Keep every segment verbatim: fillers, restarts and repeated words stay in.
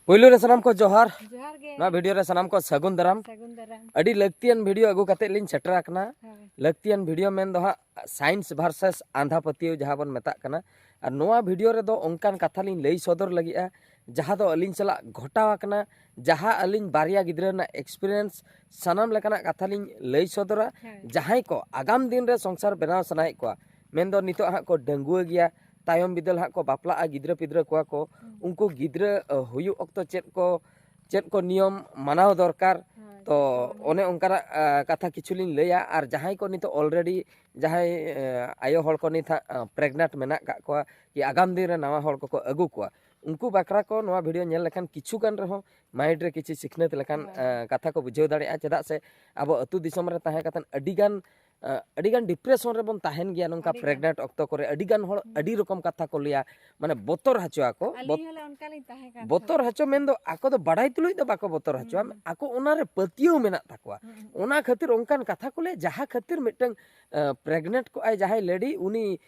ᱯᱳᱭᱞᱳ ᱨᱮ ᱥᱟᱱᱟᱢ ᱠᱚ ᱡᱚᱦᱟᱨ᱾ ᱡᱚᱦᱟᱨ ᱜᱮ᱾ ᱱᱚᱣᱟ ᱵᱷᱤᱰᱤᱭᱳ ᱨᱮ ᱥᱟᱱᱟᱢ ᱠᱚ ᱥᱟᱹᱜᱩᱱ ᱫᱟᱨᱟᱢ᱾ ᱥᱟᱹᱜᱩᱱ ᱫᱟᱨᱟᱢ᱾ ᱟᱹᱰᱤ ᱞᱟᱹᱠᱛᱤᱭᱟᱱ ᱵᱷᱤᱰᱤᱭᱳ ᱟᱹᱜᱩ ᱠᱟᱛᱮ ᱞᱤᱧ ᱥᱮᱴᱮᱨ ᱟᱠᱟᱱᱟ᱾ ᱦᱳᱭ᱾ ᱞᱟᱹᱠᱛᱤᱭᱟᱱ ᱵᱷᱤᱰᱤᱭᱳ ᱢᱮᱱ ᱫᱚ ᱦᱟᱸᱜ ᱥᱟᱭᱮᱱᱥ ᱵᱷᱟᱨᱥᱮᱥ ᱟᱸᱫᱷᱟ ᱯᱟᱹᱛᱭᱟᱹᱣ ᱡᱟᱦᱟᱸ ᱵᱚᱱ ᱢᱮᱛᱟᱜ ᱠᱟᱱᱟ᱾ ᱟᱨ ᱱᱚᱣᱟ ᱵᱷᱤᱰᱤᱭᱳ ᱨᱮᱫᱚ ᱚᱱᱠᱟᱱ ᱠᱟᱛᱷᱟ ᱞᱤᱧ ᱞᱟᱹᱭ ᱥᱚᱫᱚᱨ ᱞᱟᱹᱜᱤᱫᱼᱟ, ᱡᱟᱦᱟᱸ ᱫᱚ ᱟᱹᱞᱤᱧ ᱥᱟᱞᱟᱜ ᱜᱷᱚᱴᱟᱣ ᱟᱠᱟᱱᱟ, ᱡᱟᱦᱟᱸ ᱟᱹᱞᱤᱧ ᱵᱟᱨᱭᱟ ᱜᱤᱫᱽᱨᱟᱹ ᱨᱮᱱᱟᱜ ᱮᱠᱥᱯᱤᱨᱤᱭᱮᱱᱥ, ᱥᱟᱱᱟᱢ ᱞᱮᱠᱟᱱᱟᱜ ᱠᱟᱛᱷᱟ ᱞᱤᱧ ᱞᱟᱹᱭ ᱥᱚᱫᱚᱨᱟ᱾ ᱦᱳᱭ᱾ ᱡᱟᱦᱟᱸᱭ ᱠᱚ ᱟᱜᱟᱢ ᱫᱤᱱ ᱨᱮ ᱥᱚᱝᱥᱟᱨ ᱵᱮᱱᱟᱣ ᱥᱟᱱᱟᱭᱮᱫ ᱠᱚᱣᱟ, ᱢᱮᱱᱫᱚ ᱱᱤᱛᱚᱜ ᱦᱟᱸᱜ ᱠᱚ ᱰᱟᱺᱜᱩᱣᱟᱹ ᱜᱮᱭᱟ, ᱛᱟᱭᱚᱢ ᱵᱤᱫᱟᱹᱞ ᱦᱟᱸᱜ ᱠᱚ ᱵᱟᱯᱞᱟᱜᱼᱟ, ᱜᱤᱫᱽᱨᱟᱹ ᱯᱤᱫᱽᱨᱟᱹ ᱠᱚᱣᱟ ᱠᱚ, ᱦᱩᱸ᱾ ᱩᱱᱠᱩ ᱜᱤᱫᱽᱨᱟᱹ ᱟᱹ, ᱦᱩᱭᱩᱜ ᱚᱠᱛᱚ ᱪᱮᱫ ᱠᱚ, ᱪᱮᱫ ᱠᱚ ᱱᱤᱭᱚᱢ ᱢᱟᱱᱟᱣ ᱫᱚᱨᱠᱟᱨ᱾ ᱦᱳᱭ, ᱛᱚ ᱦᱳᱭ᱾ ᱚᱱᱮ ᱚᱱᱠᱟᱱᱟᱜ ᱟ, ᱠᱟᱛᱷᱟ ᱠᱤᱪᱷᱩ ᱞᱤᱧ ᱞᱟᱹᱭᱟ᱾ ᱟᱨ ᱡᱟᱦᱟᱸᱭ ᱠᱚ ᱱᱤᱛᱚᱜ ᱚᱞᱨᱮᱰᱤ ᱡᱟᱦᱟᱸᱭ ᱮ, ᱟᱭᱳ ᱦᱚᱲ ᱠᱚ ᱱᱤᱛ ᱦᱟᱸᱜ ᱯᱨᱮᱜᱱᱮᱱᱴ ᱢᱮᱱᱟᱜ ᱠᱟᱜ ᱠᱚᱣᱟ, ᱠᱤ ᱟᱜᱟᱢ ᱫᱤᱱ ᱨᱮ ᱱᱟᱣᱟ ᱦᱚᱲ ᱠᱚᱠᱚ ᱟᱹᱜᱩ ᱠᱚᱣᱟ, ᱩᱱᱠᱩ ᱵᱟᱠᱷᱨᱟ ᱠᱚ ᱱᱚᱣᱟ ᱵᱷᱤᱰᱤᱭᱳ ᱧᱮᱞ ᱞᱮᱠᱷᱟᱱ ᱠᱤᱪᱷᱩ ᱜᱟᱱ ᱨᱮᱦᱚᱸ ᱢᱟᱭᱤᱱᱰ ᱨᱮ ᱠᱤᱪᱷᱩ ᱥᱤᱠᱷᱱᱟᱹᱛ ᱞᱮᱠᱟᱱ ᱦᱳᱭ᱾ ᱮ, ᱠᱟᱛᱷᱟ ᱠᱚ ᱵᱩᱡᱷᱟᱹᱣ ᱫᱟᱲᱮᱭᱟᱜᱼᱟ᱾ ᱪᱮᱫᱟᱜ ᱥᱮ ᱟᱵᱚ ᱟᱹᱛᱩ ᱫᱤᱥᱚᱢ ᱨᱮ ᱛᱟᱦᱮᱸ ᱠᱟᱛᱮ ᱟᱹᱰᱤ ᱜᱟᱱ ᱮ, ᱟᱹᱰᱤ ᱜᱟᱱ ᱰᱤᱯᱨᱮᱥᱚᱱ ᱨᱮᱵᱚᱱ ᱛᱟᱦᱮᱱ ᱜᱮᱭᱟ ᱱᱚᱝᱠᱟ ᱟᱹᱰᱤ ᱜᱟᱱ᱾ ᱯᱨᱮᱜᱱᱮᱱᱴ ᱚᱠᱛᱚ ᱠᱚᱨᱮ᱾ ᱟᱹᱰᱤ ᱜᱟᱱ ᱦᱚᱲ ᱦᱩᱸ᱾ ᱟᱹᱰᱤ ᱨᱚᱠᱚᱢ ᱠᱟᱛᱷᱟ ᱠᱚ ᱞᱟᱹᱭᱟ, ᱢᱟᱱᱮ ᱵᱚᱛᱚᱨ ᱦᱚᱪᱚ ᱟᱠᱚ᱾ ᱟᱹᱞᱤᱧ ᱦᱚᱸᱞᱮ ᱚᱱᱠᱟ ᱞᱤᱧ ᱛᱟᱦᱮᱸ ᱠᱟᱱ ᱵᱚᱛᱚᱨ ᱛᱟᱦᱮᱸᱫ᱾ ᱦᱚᱪᱚ ᱢᱮᱱᱫᱚ ᱟᱠᱚ ᱫᱚ ᱵᱟᱰᱟᱭ ᱛᱩᱞᱩᱡ ᱫᱚ ᱵᱟᱠᱚ ᱵᱚᱛᱚᱨ ᱦᱚᱪᱚᱣᱟ, ᱦᱩᱸ᱾ ᱟᱠᱚ ᱚᱱᱟᱨᱮ ᱯᱟᱹᱛᱭᱟᱹᱣ ᱢᱮᱱᱟᱜ ᱛᱟᱠᱚᱣᱟ᱾ ᱦᱩᱸ, ᱦᱩᱸ᱾ ᱚᱱᱟ ᱠᱷᱟᱹᱛᱤᱨ ᱚᱱᱠᱟᱱ ᱠᱟᱛᱷᱟ ᱠᱚ ᱞᱟᱹᱭᱟ, ᱡᱟᱦᱟᱸ ᱠᱷᱟᱹᱛᱤᱨ ᱢᱤᱫᱴᱟᱝ ᱯᱨᱮᱜᱱᱮᱱᱴ ᱠᱚᱜᱼᱟᱭ ᱡᱟᱦᱟᱸᱭ ᱞᱮᱰᱤ, ᱩᱱᱤ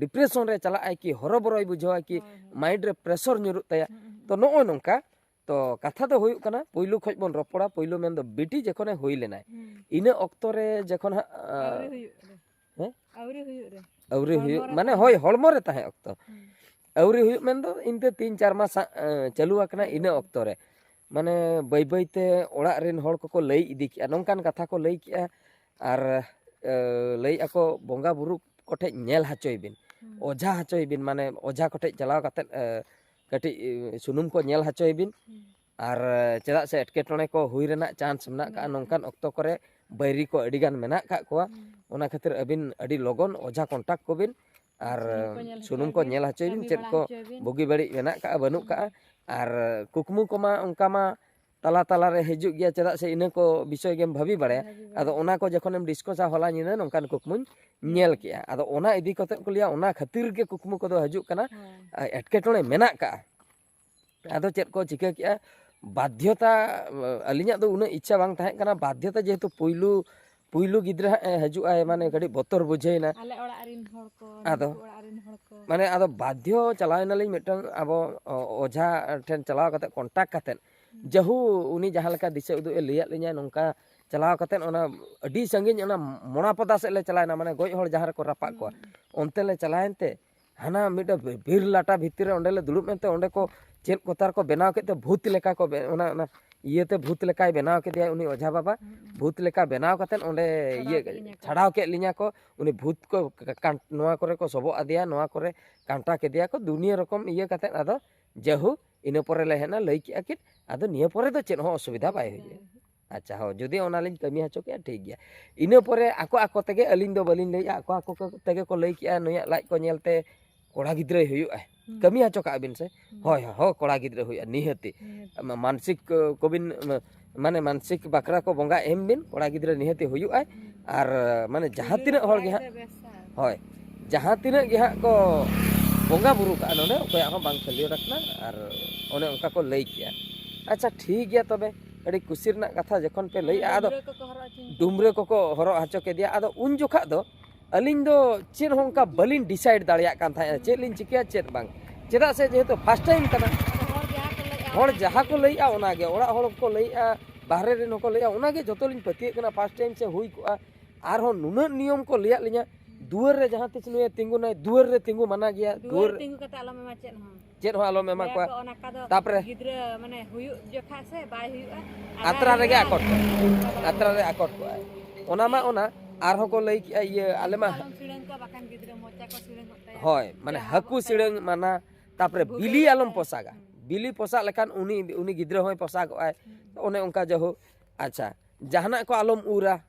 ᱰᱤᱯᱨᱮᱥᱚᱱ ᱨᱮ ᱪᱟᱞᱟᱜᱼᱟᱭ, ᱠᱤ ᱦᱚᱨᱚᱵᱚᱨᱚᱭ ᱵᱩᱡᱷᱟᱹᱣᱟ, ᱠᱤ ᱦᱳᱭ, ᱦᱳᱭ᱾ ᱢᱟᱭᱤᱱᱰ ᱨᱮ ᱯᱨᱮᱥᱚᱨ ᱧᱩᱨᱩᱜ ᱛᱟᱭᱟ᱾ ᱦᱩᱸ, ᱦᱩᱸ, ᱛᱚ ᱦᱩᱸ᱾ ᱱᱚᱜᱼᱚᱭ ᱱᱚᱝᱠᱟ᱾ ᱛᱚ ᱠᱟᱛᱷᱟ ᱫᱚ ᱦᱩᱭᱩᱜ ᱠᱟᱱᱟ, ᱯᱳᱭᱞᱳ ᱠᱷᱚᱡ ᱵᱚᱱ ᱨᱚᱯᱚᱲᱟ, ᱯᱳᱭᱞᱳ ᱢᱮᱱᱫᱚ ᱵᱤᱴᱤ ᱡᱚᱠᱷᱚᱱᱮ ᱦᱩᱭ ᱞᱮᱱᱟᱭ, ᱦᱩᱸ᱾ ᱤᱱᱟᱹ ᱚᱠᱛᱚ ᱨᱮ ᱡᱚᱠᱷᱚᱱ ᱦᱟᱸᱜ ᱟ, ᱟᱹᱣᱨᱤ ᱦᱩᱭᱩᱜ ᱨᱮ᱾ ᱦᱮᱸ? ᱟᱹᱣᱨᱤ ᱦᱩᱭᱩᱜ ᱨᱮ᱾ ᱟᱹᱣᱨᱤ ᱦᱚᱲᱢᱚ ᱦᱩᱭᱩᱜ ᱨᱮ ᱢᱟᱱᱮ ᱛᱟᱦᱮᱸ ᱦᱳᱭ, ᱠᱟᱱᱟ᱾ ᱦᱚᱲᱢᱚ ᱨᱮ ᱛᱟᱦᱮᱸ ᱚᱠᱛᱚ ᱦᱩᱸ᱾ ᱟᱹᱣᱨᱤ ᱦᱩᱭᱩᱜ ᱢᱮᱱᱫᱚ ᱤᱱᱠᱟᱹ ᱛᱤᱱ ᱪᱟᱨ ᱢᱟᱥ ᱦᱟᱸᱜ, ᱮ, ᱪᱟᱹᱞᱩ ᱟᱠᱟᱱᱟ᱾ ᱤᱱᱟᱹ ᱚᱠᱛᱚ ᱨᱮ ᱢᱟᱱᱮ ᱵᱟᱹᱭ ᱵᱟᱹᱭ ᱛᱮ ᱚᱲᱟᱜ ᱨᱮᱱ ᱦᱚᱲ ᱠᱚᱠᱚ ᱞᱟᱹᱭ ᱤᱫᱤ ᱠᱮᱜᱼᱟ, ᱱᱚᱝᱠᱟᱱ ᱠᱟᱛᱷᱟ ᱠᱚ ᱞᱟᱹᱭ ᱠᱮᱜᱼᱟ᱾ ᱟᱨ ᱮ, ᱞᱟᱹᱭ ᱟᱠᱚ, "ᱵᱚᱸᱜᱟ ᱵᱩᱨᱩ ᱠᱚᱴᱷᱮᱡ ᱧᱮᱞ ᱦᱚᱪᱚᱭ ᱵᱤᱱ, ᱦᱩᱸ᱾ ᱚᱡᱷᱟ ᱦᱚᱪᱚᱭ ᱵᱤᱱ, ᱢᱟᱱᱮ ᱚᱡᱷᱟ ᱠᱚᱴᱷᱮᱡ ᱪᱟᱞᱟᱣ ᱠᱟᱛᱮᱫ ᱮ, ᱠᱟᱹᱴᱤᱡ ᱮ, ᱥᱩᱱᱩᱢ ᱠᱚ ᱧᱮᱞ ᱦᱚᱪᱚᱭ ᱵᱤᱱ᱾ ᱦᱩᱸ᱾ ᱟᱨ ᱮ, ᱪᱮᱫᱟᱜ ᱥᱮ ᱮᱴᱠᱮᱴᱚᱬᱮ ᱠᱚ ᱦᱩᱭ ᱨᱮᱱᱟᱜ ᱪᱟᱱᱥ ᱢᱮᱱᱟᱜ ᱠᱟᱜᱼᱟ, ᱢᱮᱱᱟᱜ ᱱᱚᱝᱠᱟᱱ ᱠᱟᱜᱼᱟ᱾ ᱚᱠᱛᱚ ᱠᱚᱨᱮ ᱵᱟᱹᱭᱨᱤ ᱠᱚ ᱟᱹᱰᱤ ᱜᱟᱱ ᱢᱮᱱᱟᱜ ᱠᱟᱜ ᱠᱚᱣᱟ᱾ ᱦᱩᱸ᱾ ᱚᱱᱟ ᱠᱷᱟᱹᱛᱤᱨ ᱟᱹᱵᱤᱱ ᱟᱹᱰᱤ ᱞᱚᱜᱚᱱ ᱚᱡᱷᱟ ᱠᱚᱱᱴᱟᱠᱴ ᱠᱚᱵᱤᱱ ᱟᱨ ᱥᱩᱱᱩᱢ ᱠᱚ ᱧᱮᱞ ᱥᱩᱱᱩᱢ ᱦᱚᱪᱚᱭ ᱠᱚ ᱵᱤᱱ, ᱧᱮᱞ ᱦᱚᱪᱚᱭ ᱵᱤᱱ, ᱠᱟᱹᱢᱤ ᱪᱮᱫ ᱵᱟᱲᱟ ᱠᱚ ᱦᱚᱪᱚᱭ ᱵᱤᱱ᱾ ᱵᱩᱜᱤ ᱵᱟᱹᱲᱤᱡ ᱢᱮᱱᱟᱜ ᱠᱟᱜᱼᱟ, ᱵᱟᱹᱱᱩᱜ ᱦᱩᱸ᱾ ᱠᱟᱜᱼᱟ᱾ ᱟᱨ ᱠᱩᱠᱢᱩ ᱠᱚᱢᱟ ᱚᱱᱠᱟ ᱢᱟ ᱛᱟᱞᱟ ᱛᱟᱞᱟ ᱨᱮ ᱦᱤᱡᱩᱜ ᱜᱮᱭᱟ, ᱪᱮᱫᱟᱜ ᱥᱮ ᱤᱱᱟᱹ ᱠᱚ ᱵᱤᱥᱚᱭ ᱜᱮᱢ ᱵᱷᱟᱹᱵᱤ ᱵᱟᱲᱟᱭᱟ᱾ ᱵᱷᱟᱹᱵᱤ ᱟᱫᱚ ᱵᱟᱲᱟᱭᱟ᱾ ᱚᱱᱟ ᱠᱚ ᱡᱚᱠᱷᱚᱱᱮᱢ ᱰᱤᱥᱠᱚᱥᱟ, ᱦᱚᱞᱟ ᱧᱤᱫᱟᱹ ᱱᱚᱝᱠᱟᱱ ᱠᱩᱠᱢᱩᱧ ᱦᱩᱸ᱾ ᱧᱮᱞ ᱠᱮᱜᱼᱟ, ᱟᱫᱚ ᱚᱱᱟ ᱤᱫᱤ ᱠᱟᱛᱮᱫ ᱠᱚ ᱞᱟᱹᱭᱟ, ᱚᱱᱟ ᱠᱷᱟᱹᱛᱤᱨ ᱜᱮ ᱠᱩᱠᱢᱩ ᱠᱚᱫᱚ ᱦᱤᱡᱩᱜ ᱠᱟᱱᱟ, ᱦᱳᱭ᱾ ᱟ, ᱮᱴᱠᱮᱴᱚᱬᱮ ᱢᱮᱱᱟᱜ ᱠᱟᱜᱼᱟ᱾ ᱟᱫᱚ ᱪᱮᱫ ᱠᱚ ᱪᱤᱠᱟᱹ ᱠᱮᱜᱼᱟ, ᱵᱟᱫᱽᱫᱷᱚᱛᱟ, ᱟᱹᱞᱤᱧᱟᱜ ᱫᱚ ᱩᱱᱟᱹᱜ ᱤᱪᱪᱷᱟ ᱵᱟᱝ ᱛᱟᱦᱮᱸ ᱠᱟᱱᱟ, ᱵᱟᱫᱽᱫᱷᱚᱛᱟ ᱡᱮᱦᱮᱛᱩ ᱯᱩᱭᱞᱩ ᱯᱩᱭᱞᱩ ᱜᱤᱫᱽᱨᱟᱹ ᱦᱟᱸᱜ ᱮ ᱦᱤᱡᱩᱜ ᱟᱭ, ᱢᱟᱱᱮ ᱠᱟᱹᱴᱤᱡ ᱵᱚᱛᱚᱨ ᱵᱩᱡᱷᱟᱹᱣ ᱮᱱᱟ᱾ ᱟᱞᱮ ᱚᱲᱟᱜ ᱨᱮᱱ ᱦᱚᱲ ᱠᱚ, ᱟᱫᱚ? ᱱᱩᱠᱩ ᱚᱲᱟᱜ ᱨᱮᱱ ᱦᱚᱲ ᱠᱚ᱾ ᱢᱟᱱᱮ ᱟᱫᱚ ᱵᱟᱫᱽᱫᱷᱚ ᱪᱟᱞᱟᱣ ᱮᱱᱟᱞᱤᱧ ᱢᱤᱫᱴᱟᱝ ᱟᱵᱚ ᱚ- ᱚᱡᱷᱟ ᱴᱷᱮᱱ ᱪᱟᱞᱟᱣ ᱠᱟᱛᱮ, ᱠᱚᱱᱴᱟᱠᱴ ᱠᱟᱛᱮ, ᱡᱟᱹᱦᱩ ᱩᱱᱤ ᱡᱟᱦᱟᱸ ᱞᱮᱠᱟ ᱫᱤᱥᱟᱹ ᱩᱫᱩᱜ ᱮ ᱞᱟᱹᱭᱟᱫ ᱞᱤᱧᱟ, ᱱᱚᱝᱠᱟ ᱪᱟᱞᱟᱣ ᱠᱟᱛᱮ ᱚᱱᱟ ᱟᱹᱰᱤ ᱥᱟᱺᱜᱤᱧ, ᱚᱱᱟ ᱢᱚᱲᱟᱯᱚᱫᱟ ᱥᱮᱫ ᱞᱮ ᱪᱟᱞᱟᱣ ᱮᱱᱟ, ᱢᱟᱱᱮ ᱜᱚᱡ ᱦᱚᱲ ᱡᱟᱦᱟᱸ ᱨᱮᱠᱚ ᱨᱟᱯᱟᱜ ᱠᱚᱣᱟ, ᱚᱱᱛᱮ ᱞᱮ ᱪᱟᱞᱟᱣ ᱮᱱᱛᱮ ᱦᱟᱱᱟ ᱢᱤᱫᱴᱮᱱ ᱵᱤᱨ ᱞᱟᱴᱟ ᱵᱷᱤᱛᱤᱨ ᱨᱮ ᱚᱸᱰᱮ ᱞᱮ ᱫᱩᱲᱩᱵ ᱮᱱᱛᱮ ᱚᱸᱰᱮ ᱠᱚ ᱪᱮᱫ ᱠᱚᱛᱟᱨ ᱠᱚ ᱵᱮᱱᱟᱣ ᱠᱮᱫ ᱛᱮ ᱵᱷᱩᱛ ᱞᱮᱠᱟ ᱠᱚ ᱵᱮ- ᱚᱱᱟ ᱚᱱᱟ ᱤᱭᱟᱹᱛᱮ ᱵᱷᱩᱛ ᱞᱮᱠᱟᱭ ᱵᱮᱱᱟᱣ ᱠᱮᱫᱮᱭᱟ ᱩᱱᱤ ᱚᱡᱷᱟ ᱵᱟᱵᱟ᱾ ᱵᱷᱩᱛ ᱞᱮᱠᱟ ᱵᱮᱱᱟᱣ ᱠᱟᱛᱮ ᱚᱸᱰᱮ ᱪᱷᱟᱰᱟᱣ ᱤᱭᱟᱹ ᱠᱮᱫ ᱞᱤᱧᱟ ᱠᱚ᱾ ᱪᱷᱟᱰᱟᱣ ᱠᱮᱫ ᱞᱤᱧᱟ ᱠᱚ᱾ ᱩᱱᱤ ᱵᱷᱩᱛ ᱠᱚ ᱠᱟᱱ- ᱱᱚᱣᱟ ᱠᱚᱨᱮ ᱠᱚ ᱥᱚᱵᱚᱜ ᱟᱫᱮᱭᱟ, ᱱᱚᱣᱟ ᱠᱚᱨᱮ ᱠᱟᱱᱴᱟ ᱠᱮᱫᱮᱭᱟ ᱠᱚ, ᱫᱩᱱᱤᱭᱟᱹ ᱨᱚᱠᱚᱢ ᱤᱭᱟᱹ ᱠᱟᱛᱮ ᱟᱫᱚ ᱡᱟᱹᱦᱩ ᱤᱱᱟᱹ ᱯᱚᱨᱮ ᱞᱮ ᱦᱮᱡ ᱮᱱᱟ, ᱞᱟᱹᱭ ᱠᱮᱜᱼᱟ ᱠᱤᱱ, ᱟᱫᱚ ᱱᱤᱭᱟᱹ ᱯᱚᱨᱮ ᱫᱚ ᱪᱮᱫ ᱦᱚᱸ ᱚᱥᱩᱵᱤᱫᱷᱟ ᱵᱟᱭ ᱦᱩᱭᱩᱜᱼᱟ᱾ ᱟᱪᱪᱷᱟ, ᱦᱳᱭ, ᱡᱩᱫᱤ ᱚᱱᱟᱞᱤᱧ ᱠᱟᱹᱢᱤ ᱦᱚᱪᱚ ᱠᱮᱜᱼᱟ, ᱴᱷᱤᱠ ᱜᱮᱭᱟ᱾ ᱤᱱᱟᱹ ᱯᱚᱨᱮ ᱟᱠᱚ ᱟᱠᱚ ᱛᱮᱜᱮ, ᱟᱹᱞᱤᱧ ᱫᱚ ᱵᱟᱹᱞᱤᱧ ᱞᱟᱹᱭᱮᱜᱼᱟ, ᱟᱠᱚ ᱟᱠᱚ ᱛᱮᱜᱮ ᱠᱚ ᱞᱟᱹᱭ ᱠᱮᱜᱼᱟ, ᱱᱩᱭᱟᱜ ᱞᱟᱡ ᱠᱚ ᱧᱮᱞ ᱛᱮ ᱠᱚᱲᱟ ᱜᱤᱫᱽᱨᱟᱹᱭ ᱦᱩᱭᱩᱜᱼᱟ᱾ ᱠᱟᱹᱢᱤ ᱦᱚᱪᱚ ᱠᱟᱜ ᱵᱤᱱ ᱥᱮ᱾ ᱦᱳᱭ, ᱦᱳᱭ, ᱦᱳᱭ, ᱠᱚᱲᱟ ᱜᱤᱫᱽᱨᱟᱹ ᱦᱩᱭᱩᱜᱼᱟ, ᱱᱤᱦᱟᱹᱛᱤ᱾ ᱢᱟ- ᱢᱟᱱᱥᱤᱠ ᱠᱚ- ᱠᱚᱵᱤᱱ, ᱢᱟ- ᱢᱟᱱᱮ ᱢᱟᱱᱥᱤᱠ ᱵᱟᱠᱷᱨᱟ ᱠᱚ ᱵᱚᱸᱜᱟ ᱮᱢ ᱵᱤᱱ, ᱠᱚᱲᱟ ᱜᱤᱫᱽᱨᱟᱹ ᱱᱤᱦᱟᱹᱛᱤ ᱦᱩᱭᱩᱜᱼᱟᱭ᱾ ᱟᱨ ᱢᱟᱱᱮ ᱡᱟᱦᱟᱸ ᱛᱤᱱᱟᱹᱜ ᱦᱚᱲ ᱜᱮ ᱦᱟᱸᱜ, ᱦᱳᱭ, ᱡᱟᱦᱟᱸ ᱛᱤᱱᱟᱹᱜ ᱜᱮ ᱦᱟᱸᱜ ᱠᱚ ᱵᱚᱸᱜᱟ ᱵᱩᱨᱩ ᱠᱟᱜᱼᱟ ᱱᱚᱰᱮ, ᱚᱠᱚᱭᱟᱜ ᱦᱚᱸ ᱵᱟᱝ ᱯᱷᱮᱞᱤᱭᱚᱨ ᱟᱠᱟᱱᱟ᱾ ᱟᱨ ᱚᱱᱮ ᱚᱱᱠᱟ ᱠᱚ ᱞᱟᱹᱭ ᱠᱮᱜᱼᱟ᱾ ᱟᱪᱪᱷᱟ, ᱴᱷᱤᱠ ᱜᱮᱭᱟ ᱛᱚᱵᱮ, ᱟᱹᱰᱤ ᱠᱩᱥᱤ ᱨᱮᱱᱟᱜ ᱠᱟᱛᱷᱟ᱾ ᱡᱚᱠᱷᱚᱱ ᱯᱮ ᱞᱟᱹᱭᱮᱜᱼᱟ, ᱟᱫᱚ ᱰᱩᱢᱨᱟᱹ ᱠᱚᱠᱚ ᱦᱚᱨᱚᱜ ᱦᱚᱪᱚ ᱰᱩᱢᱨᱟᱹ ᱠᱚᱠᱚ ᱦᱚᱨᱚᱜ ᱦᱚᱪᱚ ᱠᱮᱫᱮᱭᱟ᱾ ᱟᱫᱚ ᱩᱱ ᱡᱚᱠᱷᱟᱜ ᱫᱚ ᱟᱹᱞᱤᱧ ᱫᱚ ᱪᱮᱫ ᱦᱚᱸ ᱚᱱᱠᱟ ᱵᱟᱹᱞᱤᱧ ᱰᱤᱥᱟᱭᱤᱰ ᱫᱟᱲᱮᱭᱟᱜ ᱠᱟᱱ ᱛᱟᱦᱮᱸᱫ ᱪᱮᱫ ᱞᱤᱧ ᱪᱤᱠᱟᱹᱭᱟ ᱪᱮᱫ ᱵᱟᱝ᱾ ᱪᱮᱫᱟᱜ ᱥᱮ ᱡᱮᱦᱮᱛᱩ ᱯᱷᱟᱥᱴ ᱴᱟᱭᱤᱢ ᱠᱟᱱᱟ᱾ ᱟᱫᱚ ᱦᱚᱲ ᱡᱟᱦᱟᱸ ᱠᱚ ᱞᱟᱹᱭᱮᱜᱼᱟ ᱦᱚᱲ ᱚᱱᱟ ᱡᱟᱦᱟᱸ ᱜᱮ᱾ ᱠᱚ ᱞᱟᱹᱭᱮᱜᱼᱟ, ᱚᱲᱟᱜ ᱦᱚᱲ ᱠᱚ ᱞᱟᱹᱭᱮᱜᱼᱟ, ᱵᱟᱦᱨᱮ ᱨᱮᱱ ᱦᱚᱸᱠᱚ ᱞᱟᱹᱭᱮᱜᱼᱟ, ᱚᱱᱟᱜᱮ ᱡᱚᱛᱚ ᱞᱤᱧ ᱯᱟᱹᱛᱭᱟᱹᱜ ᱠᱟᱱᱟ᱾ ᱯᱷᱟᱥᱴ ᱴᱟᱭᱤᱢ ᱥᱮ ᱦᱩᱭ ᱠᱚᱜᱼᱟ, ᱟᱨᱦᱚᱸ ᱱᱩᱱᱟᱹᱜ ᱱᱤᱭᱚᱢ ᱠᱚ ᱞᱟᱹᱭᱟᱫ ᱞᱤᱧᱟ, ᱫᱩᱣᱟᱹᱨ ᱨᱮ ᱡᱟᱦᱟᱸ ᱛᱤᱥ ᱱᱩᱭᱮ ᱛᱤᱸᱜᱩᱱᱟᱭ, ᱫᱩᱣᱟᱹᱨ ᱨᱮ ᱛᱤᱸᱜᱩ ᱢᱟᱱᱟ ᱜᱮᱭᱟ, ᱫᱩᱣᱟᱹᱨ ᱫᱩᱣᱟᱹᱨ ᱛᱤᱸᱜᱩ ᱠᱟᱛᱮ ᱟᱞᱚᱢ ᱮᱢᱟ ᱪᱮᱫ ᱦᱚᱸ᱾ ᱪᱮᱫ ᱦᱚᱸ ᱟᱞᱚᱢ ᱮᱢᱟ ᱞᱟᱹᱭᱟ ᱠᱚᱣᱟ᱾ ᱠᱚ ᱚᱱᱟ ᱠᱟ ᱫᱚ ᱛᱟᱯᱚᱨᱮ ᱜᱤᱫᱽᱨᱟᱹ ᱢᱟᱱᱮ ᱦᱩᱭᱩᱜ ᱡᱚᱠᱷᱟ ᱥᱮ ᱵᱟᱭ ᱦᱩᱭᱩᱜᱼᱟ, ᱟᱜᱟᱨ ᱟᱛᱨᱟ ᱨᱮᱜᱮ ᱦᱩᱭᱩᱜᱼᱟ, ᱟᱠᱚᱴ ᱠᱚᱜᱼᱟ, ᱟᱜᱟᱨ ᱟᱛᱨᱟ ᱨᱮ ᱟᱠᱚᱴ ᱠᱚᱜᱼᱟᱭ᱾ ᱚᱱᱟ ᱢᱟ ᱚᱱᱟ, ᱟᱨᱦᱚᱸ ᱠᱚ ᱞᱟᱹᱭ ᱠᱮᱜᱼᱟ, ᱤᱭᱟᱹ ᱟᱞᱮ ᱢᱟ ᱟᱞᱚᱢ ᱥᱤᱲᱟᱹᱝ ᱠᱚᱣᱟ, ᱵᱟᱠᱷᱟᱱ ᱜᱤᱫᱽᱨᱟᱹ ᱢᱚᱪᱟ ᱠᱚ ᱥᱤᱲᱟᱹᱝᱚᱜ ᱛᱟᱭᱟ᱾ ᱦᱳᱭ, ᱢᱟᱱᱮ ᱥᱟᱵᱚᱜ ᱦᱟᱹᱠᱩ ᱛᱟᱭᱟ᱾ ᱥᱤᱲᱟᱹᱝ ᱢᱟᱱᱟ, ᱛᱟᱯᱚᱨᱮ ᱵᱷᱩᱜᱟᱹᱜ ᱵᱤᱞᱤ ᱟᱞᱚᱢ ᱛᱟᱭᱟ᱾ ᱯᱚᱥᱟᱜᱟ᱾ ᱵᱤᱞᱤ ᱯᱚᱥᱟᱜ ᱞᱮᱠᱷᱟᱱ ᱩᱱᱤ ᱩᱱᱤ ᱜᱤᱫᱽᱨᱟᱹ ᱦᱚᱸᱭ ᱯᱚᱥᱟᱜᱚᱜᱼᱟᱭ᱾ ᱚᱱᱮ ᱚᱱᱠᱟ ᱡᱟᱦᱳ᱾ ᱟᱪᱪᱷᱟ, ᱡᱟᱦᱟᱱᱟᱜ ᱠᱚ ᱟᱞᱚᱢ ᱩᱨᱟ,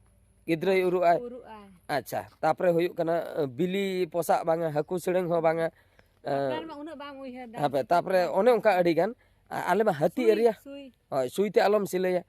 ᱜᱤᱫᱽᱨᱟᱹᱭ ᱩᱨᱩᱜᱼᱟᱭ᱾ ᱩᱨᱩᱜᱼᱟᱭ᱾ ᱟᱪᱪᱷᱟ, ᱛᱟᱯᱚᱨᱮ ᱦᱩᱭᱩᱜ ᱠᱟᱱᱟ ᱟᱹ, ᱵᱤᱞᱤ ᱯᱚᱥᱟᱜ ᱵᱟᱝᱟ, ᱦᱟᱹᱠᱩ ᱥᱤᱲᱟᱹᱝ ᱦᱚᱸ ᱵᱟᱝᱟ᱾ ᱟᱹ, ᱟᱯᱱᱟᱨ ᱢᱟ ᱩᱱᱟᱹᱜ ᱵᱟᱢ ᱩᱭᱦᱟᱹᱨ ᱫᱟ᱾ ᱦᱟᱯᱮ, ᱛᱟᱯᱚᱨᱮ ᱚᱱᱮ ᱚᱱᱠᱟ ᱟᱹᱰᱤ ᱜᱟᱱ᱾ ᱟ- ᱟᱞᱮ ᱢᱟ ᱦᱟᱹᱛᱤ ᱥᱩᱭ, ᱮᱨᱤᱭᱟ᱾ ᱥᱩᱭ᱾ ᱦᱳᱭ, ᱥᱩᱭ ᱛᱮ ᱟᱞᱚᱢ ᱥᱤᱞᱟᱹᱭᱟ᱾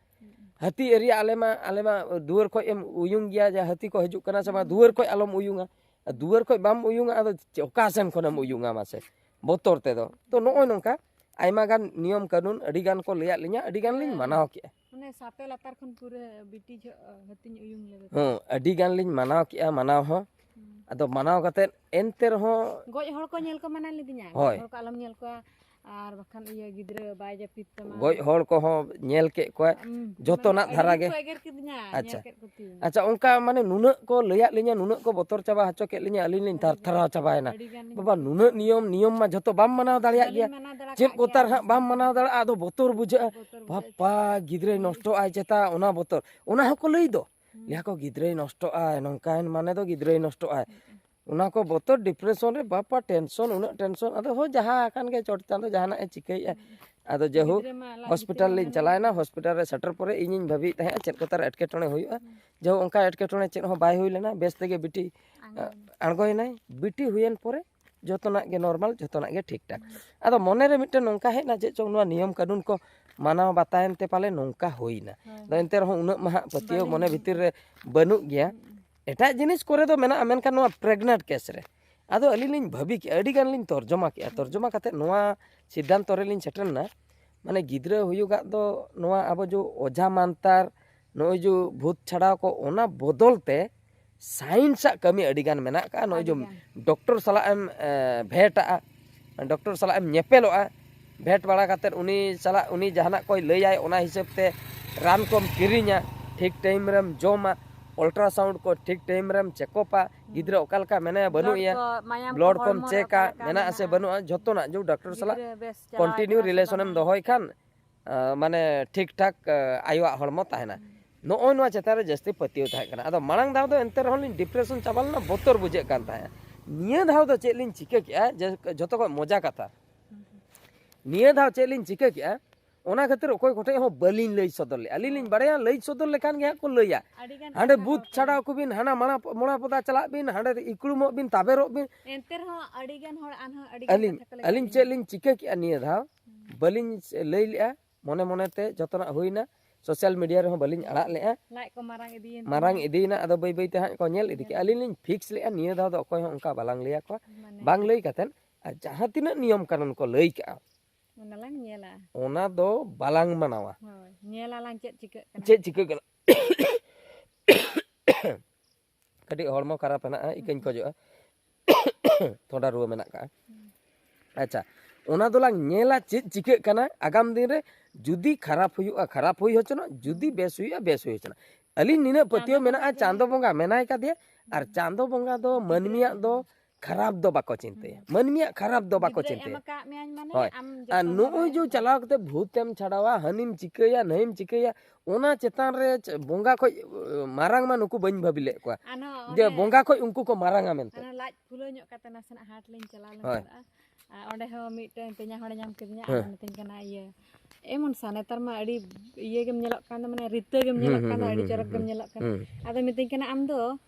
ᱦᱟᱹᱛᱤ ᱮᱨᱤᱭᱟ ᱟᱞᱮ ᱢᱟ, ᱟᱞᱮ ᱢᱟ ᱫᱩᱣᱟᱹᱨ ᱠᱷᱚᱡ ᱮᱢ ᱩᱭᱩᱝ ᱜᱮᱭᱟ, ᱡᱮ ᱦᱟᱹᱛᱤ ᱠᱚ ᱦᱤᱡᱩᱜ ᱠᱟᱱᱟ ᱥᱮ ᱵᱟᱝ, ᱫᱩᱣᱟᱹᱨ ᱠᱷᱚᱡ ᱟᱞᱚᱢ ᱩᱭᱩᱝᱟ᱾ ᱟᱨ ᱫᱩᱣᱟᱹᱨ ᱠᱷᱚᱡ ᱵᱟᱢ ᱩᱭᱩᱝᱟ, ᱟᱫᱚ ᱪᱮ- ᱚᱠᱟ ᱥᱮᱱ ᱠᱷᱚᱱᱮᱢ ᱩᱭᱩᱝᱟ ᱢᱟᱥᱮ? ᱵᱚᱛᱚᱨ ᱛᱮᱫᱚ᱾ ᱛᱚ, ᱱᱚᱜᱼᱚᱭ ᱱᱚᱝᱠᱟ ᱟᱭᱢᱟ ᱜᱟᱱ ᱱᱤᱭᱚᱢ ᱠᱟᱹᱱᱩᱱ ᱟᱹᱰᱤ ᱜᱟᱱ ᱠᱚ ᱞᱟᱹᱭᱟᱫ ᱞᱤᱧᱟ, ᱟᱹᱰᱤ ᱜᱟᱱ ᱞᱤᱧ ᱦᱮᱸ᱾ ᱢᱟᱱᱟᱣ ᱠᱮᱜᱼᱟ᱾ ᱢᱟᱱᱮ ᱥᱟᱯᱮ ᱞᱟᱛᱟᱨ ᱠᱷᱚᱱ ᱯᱩᱨᱟᱹ ᱵᱤᱴᱤ ᱡᱷᱚᱜ ᱦᱟᱹᱛᱤᱧ ᱩᱭᱩᱝ ᱞᱮᱵᱮ᱾ ᱦᱮᱸ, ᱟᱹᱰᱤ ᱜᱟᱱ ᱞᱤᱧ ᱢᱟᱱᱟᱣ ᱠᱮᱜᱼᱟ, ᱢᱟᱱᱟᱣ ᱦᱚᱸ᱾ ᱦᱩᱸ᱾ ᱟᱫᱚ ᱢᱟᱱᱟᱣ ᱠᱟᱛᱮᱫ ᱮᱱᱛᱮ ᱨᱮᱦᱚᱸ ᱜᱚᱡ ᱦᱚᱲ ᱠᱚ ᱧᱮᱞ ᱠᱚ ᱢᱟᱱᱟ ᱞᱤᱫᱤᱧᱟ᱾ ᱦᱳᱭ᱾ ᱜᱚᱡ ᱦᱚᱲ ᱠᱚ ᱟᱞᱚᱢ ᱧᱮᱞ ᱠᱚᱣᱟ, ᱟᱨ ᱵᱟᱠᱷᱟᱱ ᱤᱭᱟᱹ ᱜᱤᱫᱽᱨᱟᱹ ᱵᱟᱭ ᱡᱟᱹᱯᱤᱫ ᱛᱟᱢᱟ᱾ ᱜᱚᱡ ᱦᱚᱲ ᱠᱚᱦᱚᱸ ᱧᱮᱞ ᱠᱮᱫ ᱠᱚᱣᱟ, ᱦᱩᱸ, ᱡᱚᱛᱚᱱᱟᱜ ᱢᱟᱱᱮ ᱫᱷᱟᱨᱟ ᱟᱹᱰᱤ ᱜᱮ᱾ ᱠᱚ ᱮᱜᱮᱨ ᱠᱤᱫᱤᱧᱟ, ᱟᱪᱪᱷᱟ᱾ ᱧᱮᱞ ᱠᱮᱫ ᱠᱚᱛᱤᱧ᱾ ᱟᱪᱪᱷᱟ, ᱚᱱᱠᱟ ᱢᱟᱱᱮ ᱱᱩᱱᱟᱹᱜ ᱠᱚ ᱞᱟᱹᱭᱟᱫ ᱞᱤᱧᱟ, ᱱᱩᱱᱟᱹᱜ ᱠᱚ ᱵᱚᱛᱚᱨ ᱪᱟᱵᱟ ᱦᱚᱪᱚ ᱠᱮᱫ ᱞᱤᱧᱟ, ᱟᱹᱞᱤᱧ ᱞᱤᱧ ᱟᱹᱰᱤ ᱜᱟᱱ᱾ ᱛᱷᱟᱨ ᱛᱷᱟᱨᱟᱣ ᱪᱟᱵᱟᱭᱮᱱᱟ᱾ ᱟᱹᱰᱤ ᱜᱟᱱ ᱵᱟᱵᱟ, ᱜᱤᱫᱽᱨᱟᱹ᱾ ᱱᱩᱱᱟᱹᱜ ᱱᱤᱭᱚᱢ, ᱱᱤᱭᱚᱢ ᱢᱟ ᱡᱷᱚᱛᱚ ᱵᱟᱢ ᱢᱟᱱᱟᱣ ᱫᱟᱲᱮᱭᱟᱜ ᱵᱟᱹᱞᱤᱧ ᱜᱮᱭᱟ᱾ ᱢᱟᱱᱟᱣ ᱫᱟᱲᱮᱭᱟᱜ ᱪᱮᱫ ᱠᱟᱱ ᱠᱚ ᱛᱟᱨ ᱜᱮᱭᱟ᱾ ᱦᱟᱸᱜ ᱵᱟᱢ ᱢᱟᱱᱟᱣ ᱫᱟᱲᱮᱭᱟᱜᱼᱟ, ᱟᱫᱚ ᱵᱚᱛᱚᱨ ᱵᱩᱡᱷᱟᱹᱜᱼᱟ᱾ ᱵᱚᱛᱚᱨ ᱵᱩᱡᱷᱟᱹᱜᱼᱟ᱾ ᱵᱟᱯᱟ, ᱜᱤᱫᱽᱨᱟᱹᱭ ᱦᱩᱸ᱾ ᱱᱚᱥᱴᱚᱜᱼᱟᱭ ᱪᱮᱛᱟ, ᱚᱱᱟ ᱵᱚᱛᱚᱨ᱾ ᱚᱱᱟ ᱦᱚᱸᱠᱚ ᱞᱟᱹᱭ ᱫᱚ᱾ ᱦᱩᱸ᱾ ᱞᱟᱹᱭᱟ ᱠᱚ, "ᱜᱤᱫᱽᱨᱟᱹᱭ ᱱᱚᱥᱴᱚᱜᱼᱟᱭ, ᱱᱚᱝᱠᱟᱭ ᱢᱟᱱᱮ ᱫᱚ ᱜᱤᱫᱽᱨᱟᱹᱭ ᱱᱚᱥᱴᱚᱜᱼᱟᱭ᱾" ᱦᱩᱸ᱾ ᱚᱱᱟ ᱠᱚ ᱵᱚᱛᱚᱨ, depression ᱨᱮ ᱵᱟᱯᱟ tension, ᱩᱱᱟᱹᱜ tension᱾ ᱟᱫᱚ ᱦᱳᱭ, ᱡᱟᱦᱟᱸ ᱟᱠᱟᱱ ᱜᱮ, ᱪᱚᱴ ᱪᱟᱸᱫᱚ ᱡᱟᱦᱟᱱᱟᱜ ᱮ ᱪᱤᱠᱟᱹᱭᱮᱫᱼᱟ᱾ ᱦᱩᱸ᱾ ᱟᱫᱚ ᱡᱟᱭᱦᱳᱠ, ᱜᱤᱫᱽᱨᱟᱹ ᱢᱟ ᱞᱟᱡ ᱵᱷᱤᱛᱤᱨ hospital ᱨᱮ ᱞᱤᱧ ᱢᱮᱱᱟᱭ᱾ ᱪᱟᱞᱟᱣᱮᱱᱟ᱾ Hospital ᱨᱮ ᱥᱮᱴᱮᱨ ᱯᱚᱨᱮ ᱤᱧᱤᱧ ᱵᱷᱟᱹᱵᱤᱭᱮᱫ ᱛᱟᱦᱮᱸᱫ ᱪᱮᱫ ᱠᱚ ᱛᱟᱨ ᱮᱴᱠᱮᱴᱚᱬᱮ ᱦᱩᱭᱩᱜᱼᱟ᱾ ᱦᱩᱸ᱾ ᱡᱟᱭᱦᱳᱠ, ᱚᱱᱠᱟ ᱮᱴᱠᱮᱴᱚᱬᱮ ᱪᱮᱫ ᱦᱚᱸ ᱵᱟᱭ ᱦᱩᱭ ᱞᱮᱱᱟ, ᱵᱮᱥ ᱛᱮᱜᱮ ᱵᱤᱴᱤ, ᱟᱬᱜᱚᱭᱮᱱᱟᱭ᱾ ᱟᱬᱜᱚᱭᱮᱱᱟᱭ᱾ ᱵᱤᱴᱤ ᱦᱩᱭᱮᱱ ᱯᱚᱨᱮ ᱡᱚᱛᱚᱱᱟᱜ ᱜᱮ normal, ᱡᱚᱛᱚᱱᱟᱜ ᱜᱮ ᱴᱷᱤᱠ ᱴᱷᱟᱠ᱾ ᱦᱩᱸ᱾ ᱟᱫᱚ ᱢᱚᱱᱮ ᱨᱮ ᱢᱤᱫᱴᱮᱱ ᱱᱚᱝᱠᱟ ᱦᱮᱡ ᱮᱱᱟ, ᱪᱮᱫ ᱪᱚᱝ ᱱᱚᱣᱟ ᱱᱤᱭᱚᱢ ᱠᱟᱹᱱᱩᱱ ᱠᱚ ᱢᱟᱱᱟᱣ ᱵᱟᱛᱟᱭᱮᱱ ᱛᱮ ᱯᱟᱞᱮ ᱱᱚᱝᱠᱟ ᱦᱩᱭᱱᱟ᱾ ᱦᱳᱭ, ᱟᱫᱚ ᱦᱳᱭ᱾ ᱮᱱᱛᱮ ᱨᱮᱦᱚᱸ ᱩᱱᱟᱹᱜ ᱢᱟ ᱦᱟᱸᱜ ᱯᱟᱹᱛᱭᱟᱹᱣ ᱵᱟᱹᱞᱤᱧ ᱢᱚᱱᱮ ᱵᱷᱤᱛᱤᱨ ᱨᱮ ᱵᱟᱹᱱᱩᱜ ᱜᱮᱭᱟ᱾ ᱦᱩᱸ᱾ ᱮᱴᱟᱜ ᱡᱤᱱᱤᱥ ᱠᱚᱨᱮ ᱫᱚ ᱢᱮᱱᱟᱜᱼᱟ, ᱢᱮᱱᱠᱷᱟᱱ ᱱᱚᱣᱟ pregnant case ᱨᱮ ᱟᱫᱚ ᱟᱹᱞᱤᱧ ᱞᱤᱧ ᱵᱷᱟᱹᱵᱤ ᱠᱮᱜᱼᱟ, ᱟᱹᱰᱤ ᱜᱟᱱ ᱞᱤᱧ ᱛᱚᱨᱡᱚᱢᱟ ᱠᱮᱜᱼᱟ᱾ ᱛᱚᱨᱡᱚᱢᱟ ᱠᱟᱛᱮᱫ ᱱᱚᱣᱟ ᱥᱤᱫᱽᱫᱷᱟᱱᱛᱚ ᱨᱮᱞᱤᱧ ᱥᱮᱴᱮᱨ ᱮᱱᱟ, ᱢᱟᱱᱮ ᱜᱤᱫᱽᱨᱟᱹ ᱦᱩᱭᱩᱜᱟᱜ ᱫᱚ ᱱᱚᱣᱟ ᱟᱵᱚ ᱡᱚ ᱚᱡᱷᱟ ᱢᱟᱱᱛᱟᱨ, ᱱᱚᱜᱼᱚᱭ ᱡᱚ ᱵᱷᱩᱛ ᱪᱷᱟᱲᱟᱣ ᱠᱚ, ᱚᱱᱟ ᱵᱚᱫᱚᱞ ᱛᱮ science ᱟᱜ ᱠᱟᱹᱢᱤ ᱟᱹᱰᱤ ᱜᱟᱱ ᱢᱮᱱᱟᱜ ᱠᱟᱜᱼᱟ᱾ ᱱᱚᱜᱼᱚᱭ ᱡᱚ ᱟᱹᱰᱤ ᱜᱟᱱ᱾ ᱰᱚᱠᱴᱚᱨ ᱥᱟᱞᱟᱜ ᱮᱢ, ᱮ, ᱵᱷᱮᱴᱟᱜᱼᱟ, ᱰᱚᱠᱴᱚᱨ ᱥᱟᱞᱟᱜ ᱮᱢ ᱧᱮᱯᱮᱞᱚᱜᱼᱟ, ᱵᱷᱮᱴ ᱵᱟᱲᱟ ᱠᱟᱛᱮᱫ ᱩᱱᱤ ᱥᱟᱞᱟᱜ, ᱩᱱᱤ ᱡᱟᱦᱟᱱᱟᱜ ᱠᱚᱭ ᱞᱟᱹᱭᱟᱭ, ᱚᱱᱟ ᱦᱤᱥᱟᱹᱵ ᱛᱮ ᱨᱟᱱ ᱠᱚᱢ ᱠᱤᱨᱤᱧᱟ, ᱴᱷᱤᱠ time ᱨᱮᱢ ᱡᱚᱢᱟ, ultrasound ᱠᱚ ᱴᱷᱤᱠ time ᱨᱮᱢ check up ᱟ, ᱦᱩᱸ᱾ ᱜᱤᱫᱽᱨᱟᱹ ᱚᱠᱟ ᱞᱮᱠᱟ ᱢᱮᱱᱟᱭᱟ, ᱵᱟᱹᱱᱩᱜ blood ᱮᱭᱟ, ᱠᱚ, ᱢᱟᱭᱟᱢ ᱠᱚ, blood ᱠᱚᱢ ᱦᱚᱲᱢᱚ ᱨᱮ check ᱟ, ᱚᱠᱟ ᱞᱮᱠᱟ ᱢᱮᱱᱟᱜ ᱟᱥᱮ ᱢᱮᱱᱟᱜᱼᱟ᱾ ᱵᱟᱹᱱᱩᱜᱼᱟ, ᱡᱚᱛᱚᱱᱟᱜ ᱡᱚ ᱰᱟᱠᱴᱚᱨ ᱥᱟᱞᱟᱜ ᱜᱤᱫᱽᱨᱟᱹ ᱵᱮᱥ ᱪᱟᱞᱟᱣ continue ᱠᱟᱱᱟ ᱥᱮ relation ᱮᱢ ᱵᱟᱝᱟ? ᱫᱚᱦᱚᱭ ᱠᱷᱟᱱ, ᱟ, ᱢᱟᱱᱮ ᱴᱷᱤᱠ ᱴᱷᱟᱠ, ᱟ, ᱟᱭᱳᱣᱟᱜ ᱦᱚᱲᱢᱚ ᱛᱟᱦᱮᱱᱟ᱾ ᱦᱩᱸ᱾ ᱱᱚᱜᱼᱚᱭ ᱱᱚᱣᱟ ᱪᱮᱛᱟᱱ ᱨᱮ ᱡᱟᱹᱥᱛᱤ ᱯᱟᱹᱛᱭᱟᱹᱣ ᱛᱟᱦᱮᱸ ᱠᱟᱱᱟ᱾ ᱟᱫᱚ ᱢᱟᱲᱟᱝ ᱫᱷᱟᱣ ᱫᱚ ᱮᱱᱛᱮ ᱨᱮᱦᱚᱸ ᱞᱤᱧ depression ᱪᱟᱵᱟ ᱞᱮᱱᱟ, ᱵᱚᱛᱚᱨ ᱵᱩᱡᱷᱟᱹᱜ ᱠᱟᱱ ᱛᱟᱦᱮᱸᱫ᱾ ᱱᱤᱭᱟᱹ ᱫᱷᱟᱣ ᱫᱚ ᱪᱮᱫ ᱞᱤᱧ ᱪᱤᱠᱟᱹ ᱠᱮᱜᱼᱟ, ᱡᱮ ᱡᱷᱚᱛᱚ ᱠᱷᱚᱱ ᱢᱚᱡᱟ ᱠᱟᱛᱷᱟ, ᱦᱩᱸ, ᱦᱩᱸ᱾ ᱱᱤᱭᱟᱹ ᱫᱷᱟᱣ ᱪᱮᱫ ᱞᱤᱧ ᱪᱤᱠᱟᱹ ᱠᱮᱜᱼᱟ, ᱚᱱᱟ ᱠᱷᱟᱹᱛᱤᱨ ᱚᱠᱚᱭ ᱠᱚᱴᱷᱮᱡ ᱦᱚᱸ ᱵᱟᱹᱞᱤᱧ ᱞᱟᱹᱭ ᱥᱚᱫᱚᱨ ᱞᱮᱜᱼᱟ᱾ ᱟᱹᱞᱤᱧ ᱞᱤᱧ ᱦᱳᱭ᱾ ᱵᱟᱲᱟᱭᱟ, ᱞᱟᱹᱭ ᱥᱚᱫᱚᱨ ᱞᱮᱠᱷᱟᱱ ᱜᱮ ᱦᱟᱸᱜ ᱠᱚ ᱞᱟᱹᱭᱟ, ᱟᱹᱰᱤ ᱜᱟᱱ ᱦᱟᱸᱰᱮ ᱠᱟᱛᱷᱟ ᱵᱩᱛ ᱠᱚ ᱪᱷᱟᱰᱟᱣ ᱠᱚᱵᱤᱱ, ᱦᱟᱱᱟ ᱢᱟᱲᱟ-, ᱢᱚᱲᱟ ᱯᱚᱫᱟ ᱪᱟᱞᱟᱜ ᱵᱤᱱ, ᱦᱟᱸᱰᱮ ᱤᱠᱲᱩᱢᱚᱜ ᱵᱤᱱ, ᱛᱟᱵᱮᱨᱚᱜ ᱵᱤᱱ᱾ ᱮᱱᱛᱮ ᱨᱮᱦᱚᱸ ᱟᱹᱰᱤ ᱜᱟᱱ ᱦᱚᱲ ᱟᱨᱦᱚᱸ ᱟᱹᱰᱤ ᱜᱟᱱ ᱟᱹᱞᱤᱧ, ᱠᱟᱛᱷᱟ ᱠᱚ ᱞᱟᱹᱭ ᱟᱹᱞᱤᱧ ᱠᱟᱜ ᱪᱮᱫ ᱞᱤᱧᱟ᱾ ᱞᱤᱧ ᱪᱤᱠᱟᱹ ᱠᱮᱜᱼᱟ ᱱᱤᱭᱟᱹ ᱫᱷᱟᱣ? ᱦᱩᱸ᱾ ᱵᱟᱹᱞᱤᱧ ᱞᱟᱹᱭ ᱞᱮᱜᱼᱟ, ᱢᱚᱱᱮ ᱢᱚᱱᱮ ᱛᱮ ᱡᱚᱛᱚᱱᱟᱜ ᱦᱩᱭᱱᱟ᱾ Social media ᱨᱮᱦᱚᱸ ᱵᱟᱹᱞᱤᱧ ᱟᱲᱟᱜ ᱞᱮᱜᱼᱟ᱾ ᱞᱟᱡ ᱠᱚ ᱢᱟᱨᱟᱝ ᱤᱫᱤᱭᱮᱱ ᱢᱟᱨᱟᱝ ᱛᱤᱧᱟ᱾ ᱤᱫᱤᱭᱮᱱᱟ, ᱟᱫᱚ ᱵᱟᱹᱭ ᱵᱟᱹᱭ ᱛᱮ ᱦᱟᱸᱜ ᱠᱚ ᱧᱮᱞ ᱤᱫᱤ ᱠᱮᱜᱼᱟ᱾ ᱧᱮᱞ ᱟᱹᱞᱤᱧ ᱤᱫᱤ᱾ ᱞᱤᱧ fix ᱞᱮᱜᱼᱟ, ᱱᱤᱭᱟᱹ ᱫᱷᱟᱣ ᱫᱚ ᱚᱠᱚᱭ ᱦᱚᱸ ᱚᱱᱠᱟ ᱵᱟᱞᱟᱝ ᱞᱟᱹᱭ ᱟᱠᱚᱣᱟ᱾ ᱢᱟᱱᱮ᱾ ᱵᱟᱝ ᱞᱟᱹᱭ ᱠᱟᱛᱮᱫ, ᱟᱨ ᱡᱟᱦᱟᱸ ᱛᱤᱱᱟᱹᱜ ᱱᱤᱭᱚᱢ ᱠᱟᱹᱱᱩᱱ ᱠᱚ ᱞᱟᱹᱭ ᱠᱟᱜᱼᱟ, ᱚᱱᱟ ᱞᱟᱝ ᱧᱮᱞᱟ᱾ ᱚᱱᱟ ᱫᱚ ᱵᱟᱞᱟᱝ ᱢᱟᱱᱟᱣᱟ᱾ ᱦᱳᱭ, ᱧᱮᱞᱟᱞᱟᱝ ᱪᱮᱫ ᱪᱤᱠᱟᱹᱜ ᱠᱟᱱᱟ᱾ ᱪᱮᱫ ᱪᱤᱠᱟᱹᱜ ᱠᱟᱱᱟ? ᱠᱟᱹᱴᱤᱡ ᱦᱚᱲᱢᱚ ᱠᱷᱟᱨᱟᱯ ᱦᱮᱱᱟᱜᱼᱟ, ᱤᱠᱟᱹᱧ ᱠᱷᱚᱡᱚᱜᱼᱟ᱾ ᱛᱷᱚᱲᱟ ᱨᱩᱣᱟᱹ ᱢᱮᱱᱟᱜ ᱠᱟᱜᱼᱟ᱾ ᱟᱪᱪᱷᱟ, ᱚᱱᱟ ᱫᱚᱞᱟᱝ ᱧᱮᱞᱟ ᱪᱮᱫ ᱪᱤᱠᱟᱹᱜ ᱠᱟᱱᱟ ᱟᱜᱟᱢ ᱫᱤᱱ ᱨᱮ᱾ ᱡᱩᱫᱤ ᱠᱷᱟᱨᱟᱯ ᱦᱩᱭᱩᱜᱼᱟ, ᱠᱷᱟᱨᱟᱯ ᱦᱩᱭ ᱦᱚᱪᱚᱱᱚᱜ, ᱡᱩᱫᱤ ᱵᱮᱥ ᱦᱩᱭᱩᱜᱼᱟ, ᱵᱮᱥ ᱦᱩᱭ ᱦᱚᱪᱚᱱᱚᱜ᱾ ᱟᱹᱞᱤᱧ ᱱᱤᱱᱟᱹᱜ ᱯᱟᱹᱛᱭᱟᱹᱣ ᱪᱟᱸᱫᱚ ᱢᱮᱱᱟᱜᱼᱟ, ᱵᱚᱸᱜᱟ ᱜᱮ᱾ ᱪᱟᱸᱫᱚ ᱵᱚᱸᱜᱟ ᱢᱮᱱᱟᱭ ᱠᱟᱫᱮᱭᱟ, ᱟᱨ ᱪᱟᱸᱫᱚ ᱵᱚᱸᱜᱟ ᱫᱚ ᱢᱟᱹᱱᱢᱤᱭᱟᱜ ᱫᱚ ᱠᱷᱟᱨᱟᱯ ᱫᱚ ᱵᱟᱠᱚ ᱪᱤᱱᱛᱟᱹᱭᱟ, ᱢᱟᱹᱱᱢᱤᱭᱟᱜ ᱠᱷᱟᱨᱟᱯ ᱫᱚ ᱵᱟᱠᱚ ᱜᱤᱫᱽᱨᱟᱹ ᱮᱢ ᱪᱤᱱᱛᱟᱹᱭᱟ᱾ ᱟᱠᱟᱫ ᱢᱮᱭᱟᱧ ᱢᱟᱱᱮ ᱦᱳᱭ᱾ ᱟᱢ ᱟᱨ ᱡᱚᱛᱚᱱ ᱱᱚᱜᱼᱚᱭ ᱦᱟᱨᱟᱭ ᱡᱮ ᱢᱮ᱾ ᱪᱟᱞᱟᱣ ᱠᱟᱛᱮ ᱵᱷᱩᱛ ᱮᱢ ᱪᱷᱟᱰᱟᱣᱟ, ᱦᱟᱹᱱᱤᱢ ᱪᱤᱠᱟᱹᱭᱟ, ᱱᱟᱹᱭᱢ ᱪᱤᱠᱟᱹᱭᱟ, ᱚᱱᱟ ᱪᱮᱛᱟᱱ ᱨᱮ ᱪ-, ᱵᱚᱸᱜᱟ ᱠᱷᱚᱡ ᱢᱟᱨᱟᱝ ᱢᱟ ᱱᱩᱠᱩ ᱵᱟᱹᱧ ᱵᱷᱟᱹᱵᱤ ᱞᱮᱫ ᱠᱚᱣᱟ᱾ ᱟᱨ ᱱᱚᱣᱟ ᱡᱮ ᱚᱱᱮ ᱵᱚᱸᱜᱟ ᱠᱷᱚᱡ ᱩᱱᱠᱩ ᱠᱚ ᱢᱟᱨᱟᱝᱟ ᱢᱮᱱᱛᱮ᱾ ᱚᱱᱟ ᱞᱟᱡ ᱯᱷᱩᱞᱟᱹᱣ ᱧᱚᱜ ᱠᱟᱛᱮ ᱱᱟᱥᱮᱱᱟᱜ ᱦᱟᱴ ᱞᱤᱧ ᱪᱟᱞᱟᱣ ᱞᱮᱱ ᱦᱳᱭ᱾ ᱛᱟᱦᱮᱸᱫᱼᱟ᱾ ᱟᱨ ᱚᱸᱰᱮ ᱦᱚᱸ ᱢᱤᱫᱴᱮᱱ ᱯᱮᱧᱟ ᱦᱚᱲᱮ ᱧᱟᱢ ᱠᱮᱫᱤᱧᱟ, ᱦᱮᱸ᱾ ᱟᱫᱚ ᱢᱤᱛᱟᱹᱧ ᱠᱟᱱᱟ, ᱤᱭᱟᱹ, ᱮ ᱢᱚᱱᱥᱟ, ᱱᱮᱛᱟᱨ ᱢᱟ ᱟᱹᱰᱤ ᱤᱭᱟᱹ ᱜᱮᱢ ᱧᱮᱞᱚᱜ ᱠᱟᱱ ᱫᱚ, ᱢᱟᱱᱮ ᱨᱤᱛᱟᱹ ᱜᱮᱢ ᱦᱩᱸ, ᱧᱮᱞᱚᱜ ᱦᱩᱸ, ᱠᱟᱱ ᱫᱚ, ᱦᱩᱸ, ᱟᱹᱰᱤ ᱦᱩᱸ, ᱪᱚᱨᱚᱠ ᱦᱩᱸ, ᱜᱮᱢ ᱧᱮᱞᱚᱜ ᱠᱟᱱᱟ᱾ ᱦᱩᱸ᱾ ᱟᱫᱚ ᱢᱤᱛᱟᱹᱧ ᱠᱟᱱᱟ, ᱟᱢ ᱫᱚ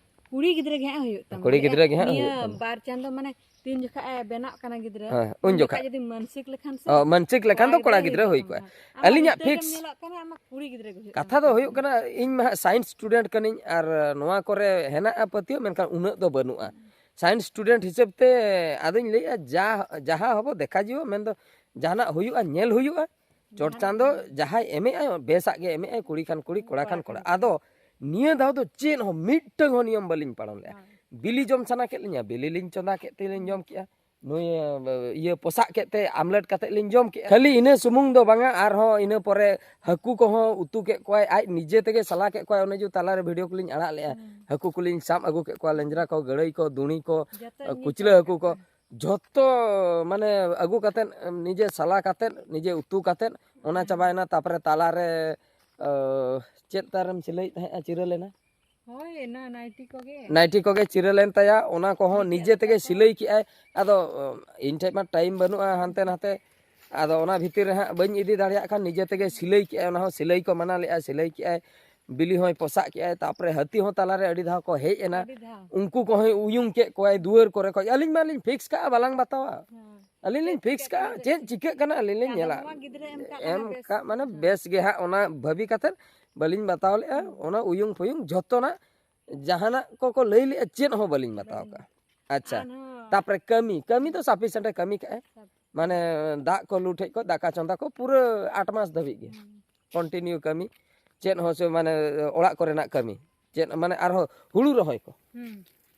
ᱠᱩᱲᱤ ᱜᱤᱫᱽᱨᱟᱹ ᱜᱮ ᱦᱟᱸᱜ ᱦᱩᱭᱩᱜ ᱛᱟᱢᱟ᱾ ᱠᱩᱲᱤ ᱜᱤᱫᱽᱨᱟᱹ ᱜᱮ ᱦᱟᱸᱜ ᱱᱤᱭᱟᱹ ᱦᱩᱭᱩᱜ ᱛᱟᱢᱟ᱾ ᱵᱟᱨ ᱪᱟᱸᱫᱚ ᱢᱟᱱᱮ ᱛᱤᱱ ᱡᱚᱠᱷᱟᱜ ᱮ ᱵᱮᱱᱟᱜ ᱠᱟᱱᱟ ᱜᱤᱫᱽᱨᱟᱹ, ᱦᱮᱸ, ᱩᱱ ᱩᱱ ᱡᱚᱠᱷᱟᱜ ᱡᱚᱠᱷᱟᱜ᱾ ᱡᱩᱫᱤ ᱢᱟᱱᱥᱤᱠ ᱞᱮᱠᱷᱟᱱ ᱥᱮ ᱚ, ᱢᱟᱱᱥᱤᱠ ᱞᱮᱠᱷᱟᱱ ᱠᱚᱲᱟ ᱫᱚ ᱠᱚᱲᱟ ᱜᱤᱫᱽᱨᱟᱭ ᱜᱤᱫᱽᱨᱟᱹ ᱦᱩᱭᱩᱜ ᱦᱩᱭ ᱛᱟᱢᱟ ᱠᱚᱜᱼᱟ᱾ ᱦᱟᱸᱜ᱾ ᱟᱢᱟᱜ ᱟᱹᱞᱤᱧᱟᱜ ᱨᱤᱛᱟᱹ ᱜᱮᱢ fix ᱧᱮᱞᱚᱜ ᱠᱟᱱᱟ, ᱟᱢᱟᱜ ᱠᱩᱲᱤ ᱜᱤᱫᱽᱨᱟᱹ ᱜᱮ ᱦᱩᱭᱩᱜ ᱠᱟᱛᱷᱟ ᱛᱟᱢᱟ ᱫᱚ ᱢᱮᱛᱟᱹᱧ ᱦᱩᱭᱩᱜ ᱠᱟᱱᱟ, ᱤᱧ ᱢᱟ ᱦᱟᱸᱜ science student ᱠᱟᱹᱱᱟᱹᱧ ᱟᱨ ᱱᱚᱣᱟ ᱠᱚᱨᱮ ᱦᱮᱱᱟᱜᱼᱟ ᱯᱟᱹᱛᱭᱟᱹᱣ, ᱢᱮᱱᱠᱷᱟᱱ ᱩᱱᱟᱹᱜ ᱫᱚ ᱵᱟᱹᱱᱩᱜᱼᱟ᱾ Science student ᱦᱤᱥᱟᱹᱵ ᱛᱮ ᱟᱫᱚᱧ ᱞᱟᱹᱭᱮᱜᱼᱟ, ᱡᱟ, ᱡᱟᱦᱟᱸ ᱦᱚᱵᱚ ᱫᱮᱠᱷᱟ ᱡᱤᱵᱚ, ᱢᱮᱱᱫᱚ ᱡᱟᱦᱟᱱᱟᱜ ᱦᱩᱭᱩᱜᱼᱟ, ᱧᱮᱞ ᱦᱩᱭᱩᱜᱼᱟ᱾ ᱪᱚᱴ ᱡᱟᱦᱟᱱᱟᱜ ᱪᱟᱸᱫᱚ ᱦᱩᱭᱩᱜᱼᱟ᱾ ᱡᱟᱦᱟᱸᱭ ᱮᱢᱮᱜᱼᱟᱭ, ᱵᱮᱥᱟᱜ ᱜᱮ ᱮᱢᱮᱜᱼᱟᱭ, ᱠᱩᱲᱤ ᱠᱷᱟᱱ ᱠᱩᱲᱤ, ᱠᱚᱲᱟ ᱠᱷᱟᱱ ᱠᱚᱲᱟ᱾ ᱟᱫᱚ ᱱᱤᱭᱟᱹ ᱫᱷᱟᱣ ᱫᱚ ᱪᱮᱫ ᱦᱚᱸ ᱢᱤᱫᱴᱟᱝ ᱦᱚᱸ ᱱᱤᱭᱚᱢ ᱵᱟᱹᱞᱤᱧ ᱯᱟᱞᱚᱱ ᱞᱮᱜᱼᱟ᱾ ᱦᱳᱭ᱾ ᱵᱤᱞᱤ ᱡᱚᱢ ᱥᱟᱱᱟ ᱠᱮᱫ ᱞᱤᱧᱟ, ᱵᱤᱞᱤ ᱞᱤᱧ ᱪᱚᱸᱫᱟ ᱠᱮᱫ ᱛᱮᱞᱤᱧ ᱡᱚᱢ ᱠᱮᱜᱼᱟ᱾ ᱱᱩᱭ, ᱤᱭᱟᱹ, ᱯᱚᱥᱟᱜ ᱠᱮᱫ ᱛᱮ ᱟᱢᱞᱮᱴ ᱠᱟᱛᱮᱫ ᱞᱤᱧ ᱡᱚᱢ ᱠᱮᱜᱼᱟ᱾ ᱠᱷᱟᱹᱞᱤ ᱤᱱᱟᱹ ᱥᱩᱢᱩᱝ ᱫᱚ ᱵᱟᱝᱟ, ᱟᱨᱦᱚᱸ ᱤᱱᱟᱹ ᱯᱚᱨᱮ ᱦᱟᱹᱠᱩ ᱠᱚᱦᱚᱸ ᱩᱛᱩ ᱠᱮᱫ ᱠᱚᱣᱟᱭ, ᱟᱡ ᱱᱤᱡᱮ ᱛᱮᱜᱮ ᱥᱟᱞᱟ ᱠᱮᱫ ᱠᱚᱣᱟᱭ᱾ ᱚᱱᱮ ᱡᱮ ᱛᱟᱞᱟᱨᱮ video ᱠᱚᱞᱤᱧ ᱟᱲᱟᱜ ᱞᱮᱜᱼᱟ, ᱦᱩᱸ᱾ ᱦᱟᱹᱠᱩ ᱠᱚᱞᱤᱧ ᱥᱟᱵ ᱟᱹᱜᱩ ᱠᱮᱫ ᱠᱚᱣᱟ, ᱞᱮᱸᱡᱽᱨᱟ ᱠᱚ, ᱜᱟᱹᱲᱟᱹᱭ ᱠᱚ, ᱫᱩᱬᱤ ᱠᱚ, ᱡᱚᱛᱚ ᱤᱧ ᱜᱤᱧ ᱠᱩᱪᱞᱟᱹ ᱪᱟᱞᱟᱜ ᱦᱟᱹᱠᱩ ᱠᱚ, ᱠᱟᱱᱟ᱾ ᱡᱷᱚᱛᱚ ᱢᱟᱱᱮ ᱟᱹᱜᱩ ᱠᱟᱛᱮᱫ, ᱱᱤᱡᱮ ᱥᱟᱞᱟ ᱠᱟᱛᱮᱫ, ᱱᱤᱡᱮ ᱩᱛᱩ ᱠᱟᱛᱮᱫ, ᱚᱱᱟ ᱦᱩᱸ᱾ ᱪᱟᱵᱟᱭᱮᱱᱟ᱾ ᱛᱟᱨᱯᱚᱨᱮ ᱛᱟᱞᱟᱨᱮ, ᱚ, ᱪᱮᱫ ᱛᱟᱨᱮᱢ ᱥᱤᱞᱟᱹᱭᱮᱫ ᱛᱟᱦᱮᱸᱫᱼᱟ, ᱪᱤᱨᱟᱹ ᱞᱮᱱᱟ? ᱦᱳᱭ, ᱚᱱᱟ ᱱᱟᱭᱴᱤ ᱠᱚᱜᱮ᱾ ᱱᱟᱭᱴᱤ ᱠᱚᱜᱮ ᱪᱤᱨᱟᱹ ᱞᱮᱱ ᱛᱟᱭᱟ, ᱚᱱᱟ ᱠᱚᱦᱚᱸ ᱢᱤᱫᱴᱮᱡ ᱱᱤᱡᱮ ᱛᱮᱜᱮ ᱞᱮᱠᱟ ᱠᱚ᱾ ᱥᱤᱞᱟᱹᱭ ᱠᱮᱜᱼᱟᱭ᱾ ᱟᱫᱚ, ᱚ, ᱤᱧ ᱴᱷᱮᱡ ᱢᱟ time ᱵᱟᱹᱱᱩᱜᱼᱟ ᱦᱟᱱᱛᱮ ᱱᱟᱛᱮ, ᱟᱫᱚ ᱚᱱᱟ ᱵᱷᱤᱛᱤᱨ ᱨᱮ ᱦᱟᱸᱜ ᱵᱟᱹᱧ ᱤᱫᱤ ᱫᱟᱲᱮᱭᱟᱜ ᱠᱷᱟᱱ ᱱᱤᱡᱮ ᱛᱮᱜᱮ ᱥᱤᱞᱟᱹᱭ ᱠᱮᱜᱼᱟᱭ, ᱚᱱᱟ ᱦᱚᱸ ᱥᱤᱞᱟᱹᱭ ᱠᱚ ᱢᱟᱱᱟ ᱞᱮᱜᱼᱟ, ᱥᱤᱞᱟᱹᱭ ᱠᱮᱜᱼᱟᱭ, ᱵᱤᱞᱤ ᱦᱚᱸᱭ ᱯᱚᱥᱟᱜ ᱠᱮᱜᱼᱟᱭ, ᱛᱟᱨᱯᱚᱨᱮ ᱦᱟᱹᱛᱤ ᱦᱚᱸ ᱛᱟᱞᱟᱨᱮ ᱟᱹᱰᱤ ᱫᱷᱟᱣ ᱠᱚ ᱦᱮᱡ ᱮᱱᱟ, ᱟᱹᱰᱤ ᱫᱷᱟᱣ᱾ ᱩᱱᱠᱩ ᱠᱚᱦᱚᱸᱭ ᱩᱭᱩᱝ ᱠᱮᱫ ᱠᱚᱣᱟᱭ ᱫᱩᱣᱟᱹᱨ ᱠᱚᱨᱮ ᱠᱷᱚᱡ᱾ ᱟᱹᱞᱤᱧ ᱢᱟᱞᱤᱧ fix ᱠᱟᱜᱼᱟ, ᱵᱟᱞᱟᱝ ᱵᱟᱛᱟᱣᱟ᱾ ᱦᱮᱸ᱾ ᱟᱹᱞᱤᱧ ᱞᱤᱧ ᱪᱮᱫ fix ᱪᱤᱠᱟᱹᱜ ᱠᱟᱜᱼᱟ, ᱠᱟᱱᱟ, ᱪᱮᱫ ᱪᱤᱠᱟᱹᱜ ᱠᱟᱱᱟ ᱟᱹᱞᱤᱧ ᱞᱤᱧ ᱪᱟᱸᱫᱚ ᱧᱮᱞᱟ᱾ ᱵᱚᱸᱜᱟ ᱜᱤᱫᱽᱨᱟᱹ ᱮᱢ ᱠᱟᱜ ᱮᱢ ᱢᱮ, ᱵᱮᱥ ᱠᱟᱜ ᱢᱟᱱᱮ ᱦᱮᱸ᱾ ᱵᱮᱥ ᱜᱮ ᱦᱟᱸᱜ, ᱚᱱᱟ ᱵᱷᱟᱹᱵᱤ ᱠᱟᱛᱮᱫ ᱵᱟᱹᱞᱤᱧ ᱵᱟᱛᱟᱣ ᱞᱮᱜᱼᱟ᱾ ᱚᱱᱟ ᱩᱭᱩᱝ ᱯᱷᱩᱭᱩᱝ ᱡᱷᱚᱛᱚᱱᱟᱜ ᱡᱟᱦᱟᱱᱟᱜ ᱠᱚᱠᱚ ᱞᱟᱹᱭ ᱞᱮᱜᱼᱟ, ᱪᱮᱫ ᱦᱚᱸ ᱵᱟᱹᱞᱤᱧ ᱵᱟᱛᱟᱣ ᱠᱟᱜᱼᱟ᱾ ᱟᱪᱪᱷᱟ, ᱟᱨᱦᱚᱸ ᱛᱟᱯᱚᱨᱮ ᱠᱟᱹᱢᱤ, ᱠᱟᱹᱢᱤ ᱫᱚ sufficient ᱮ ᱠᱟᱹᱢᱤ ᱠᱟᱜᱼᱟᱭ᱾ ᱢᱟᱱᱮ ᱫᱟᱜ ᱠᱚ ᱞᱩ ᱴᱷᱮᱡ ᱠᱚ ᱫᱟᱠᱟ ᱪᱚᱸᱫᱟ ᱠᱚ ᱯᱩᱨᱟᱹ ᱟᱴ ᱢᱟᱥ ᱫᱷᱟᱹᱵᱤᱡ ᱜᱮ᱾ ᱦᱩᱸ᱾ ᱠᱚᱱᱴᱤᱱᱤᱭᱩ ᱠᱟᱹᱢᱤ, ᱪᱮᱫ ᱦᱚᱸ ᱥᱮ ᱢᱟᱱᱮ ᱚᱲᱟᱜ ᱠᱚᱨᱮᱱᱟᱜ ᱠᱟᱹᱢᱤ, ᱪᱮᱫ ᱢᱟᱱᱮ ᱟᱨᱦᱚᱸ ᱦᱩᱲᱩ ᱨᱚᱦᱚᱭ ᱠᱚ᱾ ᱦᱩᱸ᱾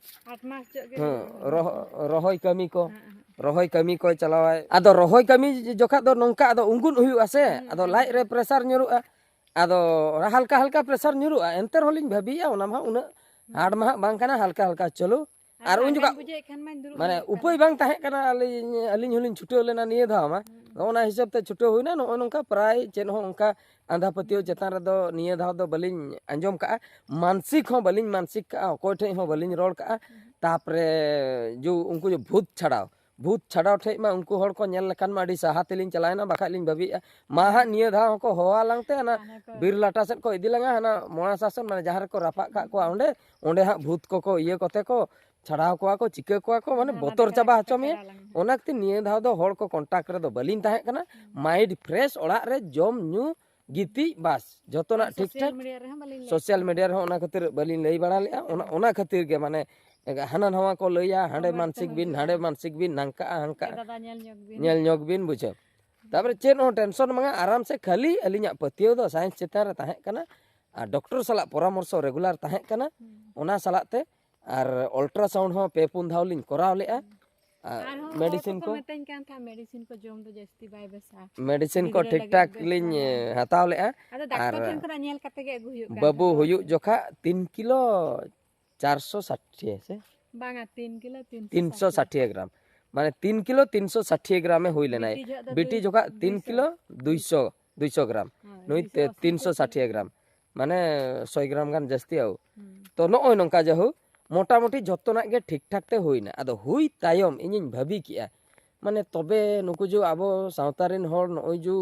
ᱟᱴ ᱢᱟᱥ ᱪᱚᱜ ᱜᱮ ᱦᱮᱸ, ᱦᱩᱲᱩ ᱨᱚᱦᱚᱭ᱾ ᱨᱚᱦᱚ-, ᱨᱚᱦᱚᱭ ᱠᱟᱹᱢᱤ ᱠᱚ, ᱦᱮᱸ, ᱦᱮᱸ᱾ ᱨᱚᱦᱚᱭ ᱠᱟᱹᱢᱤ ᱠᱚᱭ ᱪᱟᱞᱟᱣᱟᱭ᱾ ᱟᱫᱚ ᱨᱚᱦᱚᱭ ᱠᱟᱹᱢᱤ ᱡᱚᱠᱷᱟᱡ ᱫᱚ ᱱᱚᱝᱠᱟ ᱟᱫᱚ ᱩᱸᱜᱩᱫ ᱦᱩᱭᱩᱜᱼᱟ ᱥᱮ, ᱦᱩᱸ, ᱟᱫᱚ ᱦᱩᱸ᱾ ᱞᱟᱡ ᱨᱮ ᱯᱨᱮᱥᱟᱨ ᱧᱩᱨᱩᱜᱼᱟ᱾ ᱟᱫᱚ ᱦᱟᱞᱠᱟ ᱦᱟᱞᱠᱟ ᱯᱨᱮᱥᱟᱨ ᱧᱩᱨᱩᱜᱼᱟ, ᱮᱱᱛᱮ ᱨᱮᱦᱚᱸ ᱞᱤᱧ ᱵᱷᱟᱹᱵᱤᱭᱮᱫᱼᱟ ᱚᱱᱟ ᱢᱟ ᱩᱱᱟᱹᱜ ᱦᱩᱸ᱾ ᱦᱟᱨᱰ ᱢᱟ ᱦᱟᱸᱜ ᱵᱟᱝ ᱠᱟᱱᱟ, ᱦᱟᱞᱠᱟ ᱦᱟᱞᱠᱟ ᱪᱚᱞᱚ᱾ ᱟᱨ ᱟᱨ ᱩᱱ ᱞᱟᱸᱜᱟᱧ ᱡᱚᱠᱷᱟᱜ ᱵᱩᱡᱷᱟᱹᱣᱮᱫ ᱠᱷᱟᱱ ᱢᱟᱧ ᱫᱩᱲᱩᱵ ᱢᱟᱱᱮ ᱜᱚᱫᱚᱜ ᱠᱟᱱᱟ᱾ ᱩᱯᱟᱹᱭ ᱵᱟᱝ ᱛᱟᱦᱮᱸ ᱠᱟᱱᱟ, ᱟᱹᱞᱤᱧ, ᱟᱹᱞᱤᱧ ᱦᱚᱸᱞᱤᱧ ᱪᱷᱩᱴᱟᱹᱣ ᱞᱮᱱᱟ ᱱᱤᱭᱟᱹ ᱫᱷᱟᱣ ᱢᱟ᱾ ᱦᱩᱸ᱾ ᱱᱚᱜᱼᱚ ᱱᱟ ᱦᱤᱥᱟᱹᱵ ᱛᱮ ᱪᱷᱩᱴᱟᱹᱣ ᱦᱩᱭᱱᱟ᱾ ᱱᱚᱜᱼᱚ ᱱᱚᱝᱠᱟ ᱯᱨᱟᱭ ᱪᱮᱫ ᱦᱚᱸ ᱚᱱᱠᱟ ᱟᱸᱫᱷᱟ ᱯᱟᱹᱛᱭᱟᱹᱣ ᱦᱩᱸ᱾ ᱪᱮᱛᱟᱱ ᱨᱮᱫᱚ ᱱᱤᱭᱟᱹ ᱫᱷᱟᱣ ᱫᱚ ᱵᱟᱹᱞᱤᱧ ᱟᱸᱡᱚᱢ ᱠᱟᱜᱼᱟ, ᱢᱟᱱᱥᱤᱠ ᱦᱚᱸ ᱵᱟᱹᱞᱤᱧ ᱢᱟᱱᱥᱤᱠ ᱠᱟᱜᱼᱟ, ᱚᱠᱚᱭ ᱴᱷᱮᱡ ᱦᱚᱸ ᱵᱟᱹᱞᱤᱧ ᱨᱚᱲ ᱠᱟᱜᱼᱟ᱾ ᱦᱩᱸ᱾ ᱛᱟᱯᱚᱨᱮ ᱡᱩ-, ᱩᱱᱠᱩ ᱡᱩ ᱵᱷᱩᱛ ᱪᱷᱟᱲᱟᱣ, ᱵᱷᱩᱛ ᱪᱷᱟᱲᱟᱣ ᱴᱷᱮᱡ ᱢᱟ ᱩᱱᱠᱩ ᱦᱚᱲ ᱠᱚ ᱧᱮᱞ ᱞᱮᱠᱷᱟᱱ ᱢᱟ ᱟᱹᱰᱤ ᱥᱟᱦᱟ ᱛᱮᱞᱤᱧ ᱪᱟᱞᱟᱣᱮᱱᱟ, ᱵᱟᱠᱷᱟᱡ ᱞᱤᱧ ᱵᱷᱟᱹᱵᱤᱭᱮᱫᱼᱟ ᱢᱟ ᱦᱟᱸᱜ ᱱᱤᱭᱟᱹ ᱫᱷᱟᱣ ᱦᱚᱸᱠᱚ ᱦᱚᱦᱚᱣᱟᱞᱟᱝ ᱛᱮ ᱚᱱᱟ ᱦᱟᱱᱟ ᱠᱚ ᱵᱤᱨ ᱞᱟᱴᱟ ᱥᱮᱫ ᱠᱚ ᱤᱫᱤ ᱞᱟᱝᱟ, ᱦᱟᱱᱟ ᱢᱚᱲᱟ ᱥᱟᱥᱚᱱ ᱢᱟᱱᱮ ᱡᱟᱦᱟᱸ ᱨᱮᱠᱚ ᱨᱟᱯᱟᱜ ᱠᱟᱜ ᱠᱚᱣᱟ ᱚᱸᱰᱮ, ᱚᱸᱰᱮ ᱦᱟᱸᱜ ᱵᱷᱩᱛ ᱠᱚᱠᱚ ᱤᱭᱟᱹ ᱠᱚᱛᱮ ᱠᱚ ᱪᱷᱟᱲᱟᱣ ᱠᱚᱣᱟ ᱠᱚ, ᱪᱤᱠᱟᱹ ᱠᱚᱣᱟ ᱠᱚ, ᱢᱟᱱᱮ ᱦᱟᱱᱟ ᱵᱚᱛᱚᱨ ᱫᱤᱥᱚᱢ ᱪᱟᱵᱟ ᱨᱮ ᱦᱚᱪᱚ ᱢᱮᱭᱟ᱾ ᱪᱟᱞᱟᱣ ᱞᱮᱱ ᱠᱷᱟᱱ᱾ ᱚᱱᱟ ᱠᱷᱟᱹᱛᱤᱨ ᱱᱤᱭᱟᱹ ᱫᱷᱟᱣ ᱫᱚ ᱦᱚᱲ ᱠᱚ ᱠᱚᱱᱴᱟᱠᱴ ᱨᱮᱫᱚ ᱵᱟᱹᱞᱤᱧ ᱛᱟᱦᱮᱸ ᱠᱟᱱᱟ᱾ ᱦᱩᱸ᱾ ᱢᱟᱭᱤᱱᱰ ᱯᱷᱨᱮᱥ, ᱚᱲᱟᱜ ᱨᱮ ᱡᱚᱢ ᱧᱩ ᱜᱤᱛᱤᱡ ᱵᱟᱥ, ᱡᱚᱛᱚᱱᱟᱜ ᱟᱨ ᱴᱷᱤᱠ ᱥᱳᱥᱟᱞ ᱴᱷᱟᱠ᱾ ᱢᱤᱰᱤᱭᱟ ᱨᱮᱦᱚᱸ ᱵᱟᱹᱞᱤᱧ ᱞᱟᱹᱭ ᱥᱳᱥᱟᱞ ᱠᱟᱫᱟ᱾ ᱢᱤᱰᱤᱭᱟ ᱨᱮᱦᱚᱸ ᱚᱱᱟ ᱠᱷᱟᱹᱛᱤᱨ ᱵᱟᱹᱞᱤᱧ ᱞᱟᱹᱭ ᱵᱟᱲᱟ ᱞᱮᱫᱼᱟ᱾ ᱚᱱᱟ, ᱦᱩᱸ᱾ ᱚᱱᱟ ᱠᱷᱟᱹᱛᱤᱨ ᱜᱮ ᱢᱟᱱᱮ ᱦᱟᱱᱟ ᱱᱟᱣᱟ ᱠᱚ ᱞᱟᱹᱭᱟ, ᱦᱟᱸᱰᱮ ᱠᱷᱚᱵᱚᱨ ᱛᱮ ᱢᱟᱱᱥᱤᱠ ᱵᱤᱱ, ᱦᱩᱭᱩᱜᱼᱟ᱾ ᱱᱟᱸᱰᱮ ᱢᱟᱱᱥᱤᱠ ᱵᱤᱱ, ᱱᱟᱝᱠᱟᱜᱼᱟ, ᱦᱟᱝᱠᱟᱜᱼᱟ᱾ ᱫᱟᱫᱟ ᱧᱮᱞ ᱧᱚᱜ ᱵᱤᱱ᱾ ᱧᱮᱞ ᱧᱚᱜ ᱵᱤᱱ, ᱵᱩᱡᱷᱟᱹᱣ᱾ ᱛᱟᱯᱚᱨᱮ ᱪᱮᱫ ᱦᱚᱸ ᱴᱮᱱᱥᱚᱱ ᱵᱟᱝᱟ, ᱟᱨᱟᱢ ᱥᱮ ᱠᱷᱟᱹᱞᱤ ᱟᱹᱞᱤᱧᱟᱜ ᱯᱟᱹᱛᱭᱟᱹᱣ ᱫᱚ ᱥᱟᱭᱮᱱᱥ ᱪᱮᱛᱟᱱ ᱨᱮ ᱛᱟᱦᱮᱸ ᱠᱟᱱᱟ ᱟᱨ ᱰᱚᱠᱴᱚᱨ ᱥᱟᱞᱟᱜ ᱯᱚᱨᱟᱢᱚᱨᱥᱚ ᱨᱮᱜᱩᱞᱟᱨ ᱛᱟᱦᱮᱸ ᱠᱟᱱᱟ᱾ ᱦᱩᱸ᱾ ᱚᱱᱟ ᱥᱟᱞᱟᱜ ᱛᱮ ᱟᱨ ᱚᱞᱴᱨᱟᱥᱟᱣᱩᱱᱰ ᱦᱚᱸ ᱯᱮ ᱯᱩᱱ ᱫᱷᱟᱣ ᱞᱤᱧ ᱠᱚᱨᱟᱣ ᱞᱮᱜᱼᱟ᱾ ᱦᱩᱸ᱾ ᱟᱨ ᱟᱨᱦᱚᱸ ᱦᱚᱲ ᱢᱮᱰᱤᱥᱤᱱ ᱠᱚᱠᱚ ᱠᱚ? ᱢᱤᱛᱟᱹᱧ ᱠᱟᱱ ᱛᱟᱦᱮᱸᱫ, ᱢᱮᱰᱤᱥᱤᱱ ᱠᱚ ᱡᱚᱢ ᱫᱚ ᱡᱟᱹᱥᱛᱤ ᱵᱟᱭ ᱵᱮᱥᱟ᱾ ᱢᱮᱰᱤᱥᱤᱱ ᱠᱚ ᱜᱤᱫᱽᱨᱟᱹ ᱴᱷᱤᱠ ᱞᱟᱹᱜᱤᱫ ᱴᱷᱟᱠ ᱵᱮᱥ ᱞᱤᱧ, ᱵᱟᱝᱟ᱾ ᱮ, ᱦᱟᱛᱟᱣ ᱞᱮᱜᱼᱟ᱾ ᱟᱫᱚ ᱰᱟᱠᱛᱚᱨ ᱟᱨ ᱴᱷᱮᱱ ᱠᱷᱚᱱᱟᱜ ᱧᱮᱞ ᱠᱟᱛᱮ ᱜᱮ ᱟᱹᱜᱩ ᱦᱩᱭᱩᱜ ᱠᱟᱱ ᱵᱟᱹᱵᱩ ᱛᱟᱦᱮᱸᱫ᱾ ᱦᱩᱭᱩᱜ ᱡᱚᱠᱷᱟ ᱛᱤᱱ ᱠᱤᱞᱳ ᱪᱟᱨᱥᱚ ᱥᱟᱴᱷᱤ ᱥᱮ? ᱵᱟᱝᱟ, ᱛᱤᱱ ᱠᱤᱞᱳ ᱛᱤᱱᱥᱚ ᱥᱟᱴᱷᱤ᱾ ᱛᱤᱱᱥᱚ ᱥᱟᱴᱷᱤ ᱜᱨᱟᱢ᱾ ᱢᱟᱱᱮ ᱛᱤᱱ ᱠᱤᱞᱳ ᱛᱤᱱᱥᱚ ᱥᱟᱴᱷᱤ ᱜᱨᱟᱢ ᱮ ᱦᱩᱭ ᱞᱮᱱᱟᱭ᱾ ᱵᱤᱴᱤ ᱡᱚᱦᱚᱜ ᱫᱚ ᱵᱤᱴᱤ ᱫᱩᱭ-, ᱡᱚᱠᱷᱟ ᱛᱤᱱ ᱫᱩᱭᱥᱚ᱾ ᱠᱤᱞᱳ ᱫᱩᱭᱥᱚ, ᱫᱩᱭᱥᱚ ᱜᱨᱟᱢ᱾ ᱦᱳᱭ, ᱱᱩᱭ ᱫᱩᱭᱥᱚ ᱛᱮ ᱟᱥᱤ ᱛᱤᱱᱥᱚ ᱥᱟᱴᱷᱤ ᱜᱨᱟᱢ᱾ ᱢᱟᱱᱮ ᱥᱚᱭ ᱜᱨᱟᱢ ᱜᱟᱱ ᱡᱟᱹᱥᱛᱤ ᱟᱹᱣ᱾ ᱦᱩᱸ᱾ ᱛᱚ ᱱᱚᱜᱼᱚᱭ ᱱᱚᱝᱠᱟ ᱡᱟᱦᱳᱠ, ᱢᱚᱴᱟᱢᱩᱴᱤ ᱡᱷᱚᱛᱚᱱᱟᱜ ᱜᱮ ᱴᱷᱤᱠ ᱴᱷᱟᱠ ᱛᱮ ᱦᱩᱭᱱᱟ᱾ ᱟᱫᱚ ᱦᱩᱭ ᱛᱟᱭᱚᱢ ᱤᱧᱤᱧ ᱵᱷᱟᱹᱵᱤ ᱠᱮᱜᱼᱟ, ᱢᱟᱱᱮ ᱛᱚᱵᱮ ᱱᱩᱠᱩ ᱡᱮ ᱟᱵᱚ ᱥᱟᱶᱛᱟ ᱨᱮᱱ ᱦᱚᱲ ᱱᱚᱜᱼᱚᱭ ᱡᱮ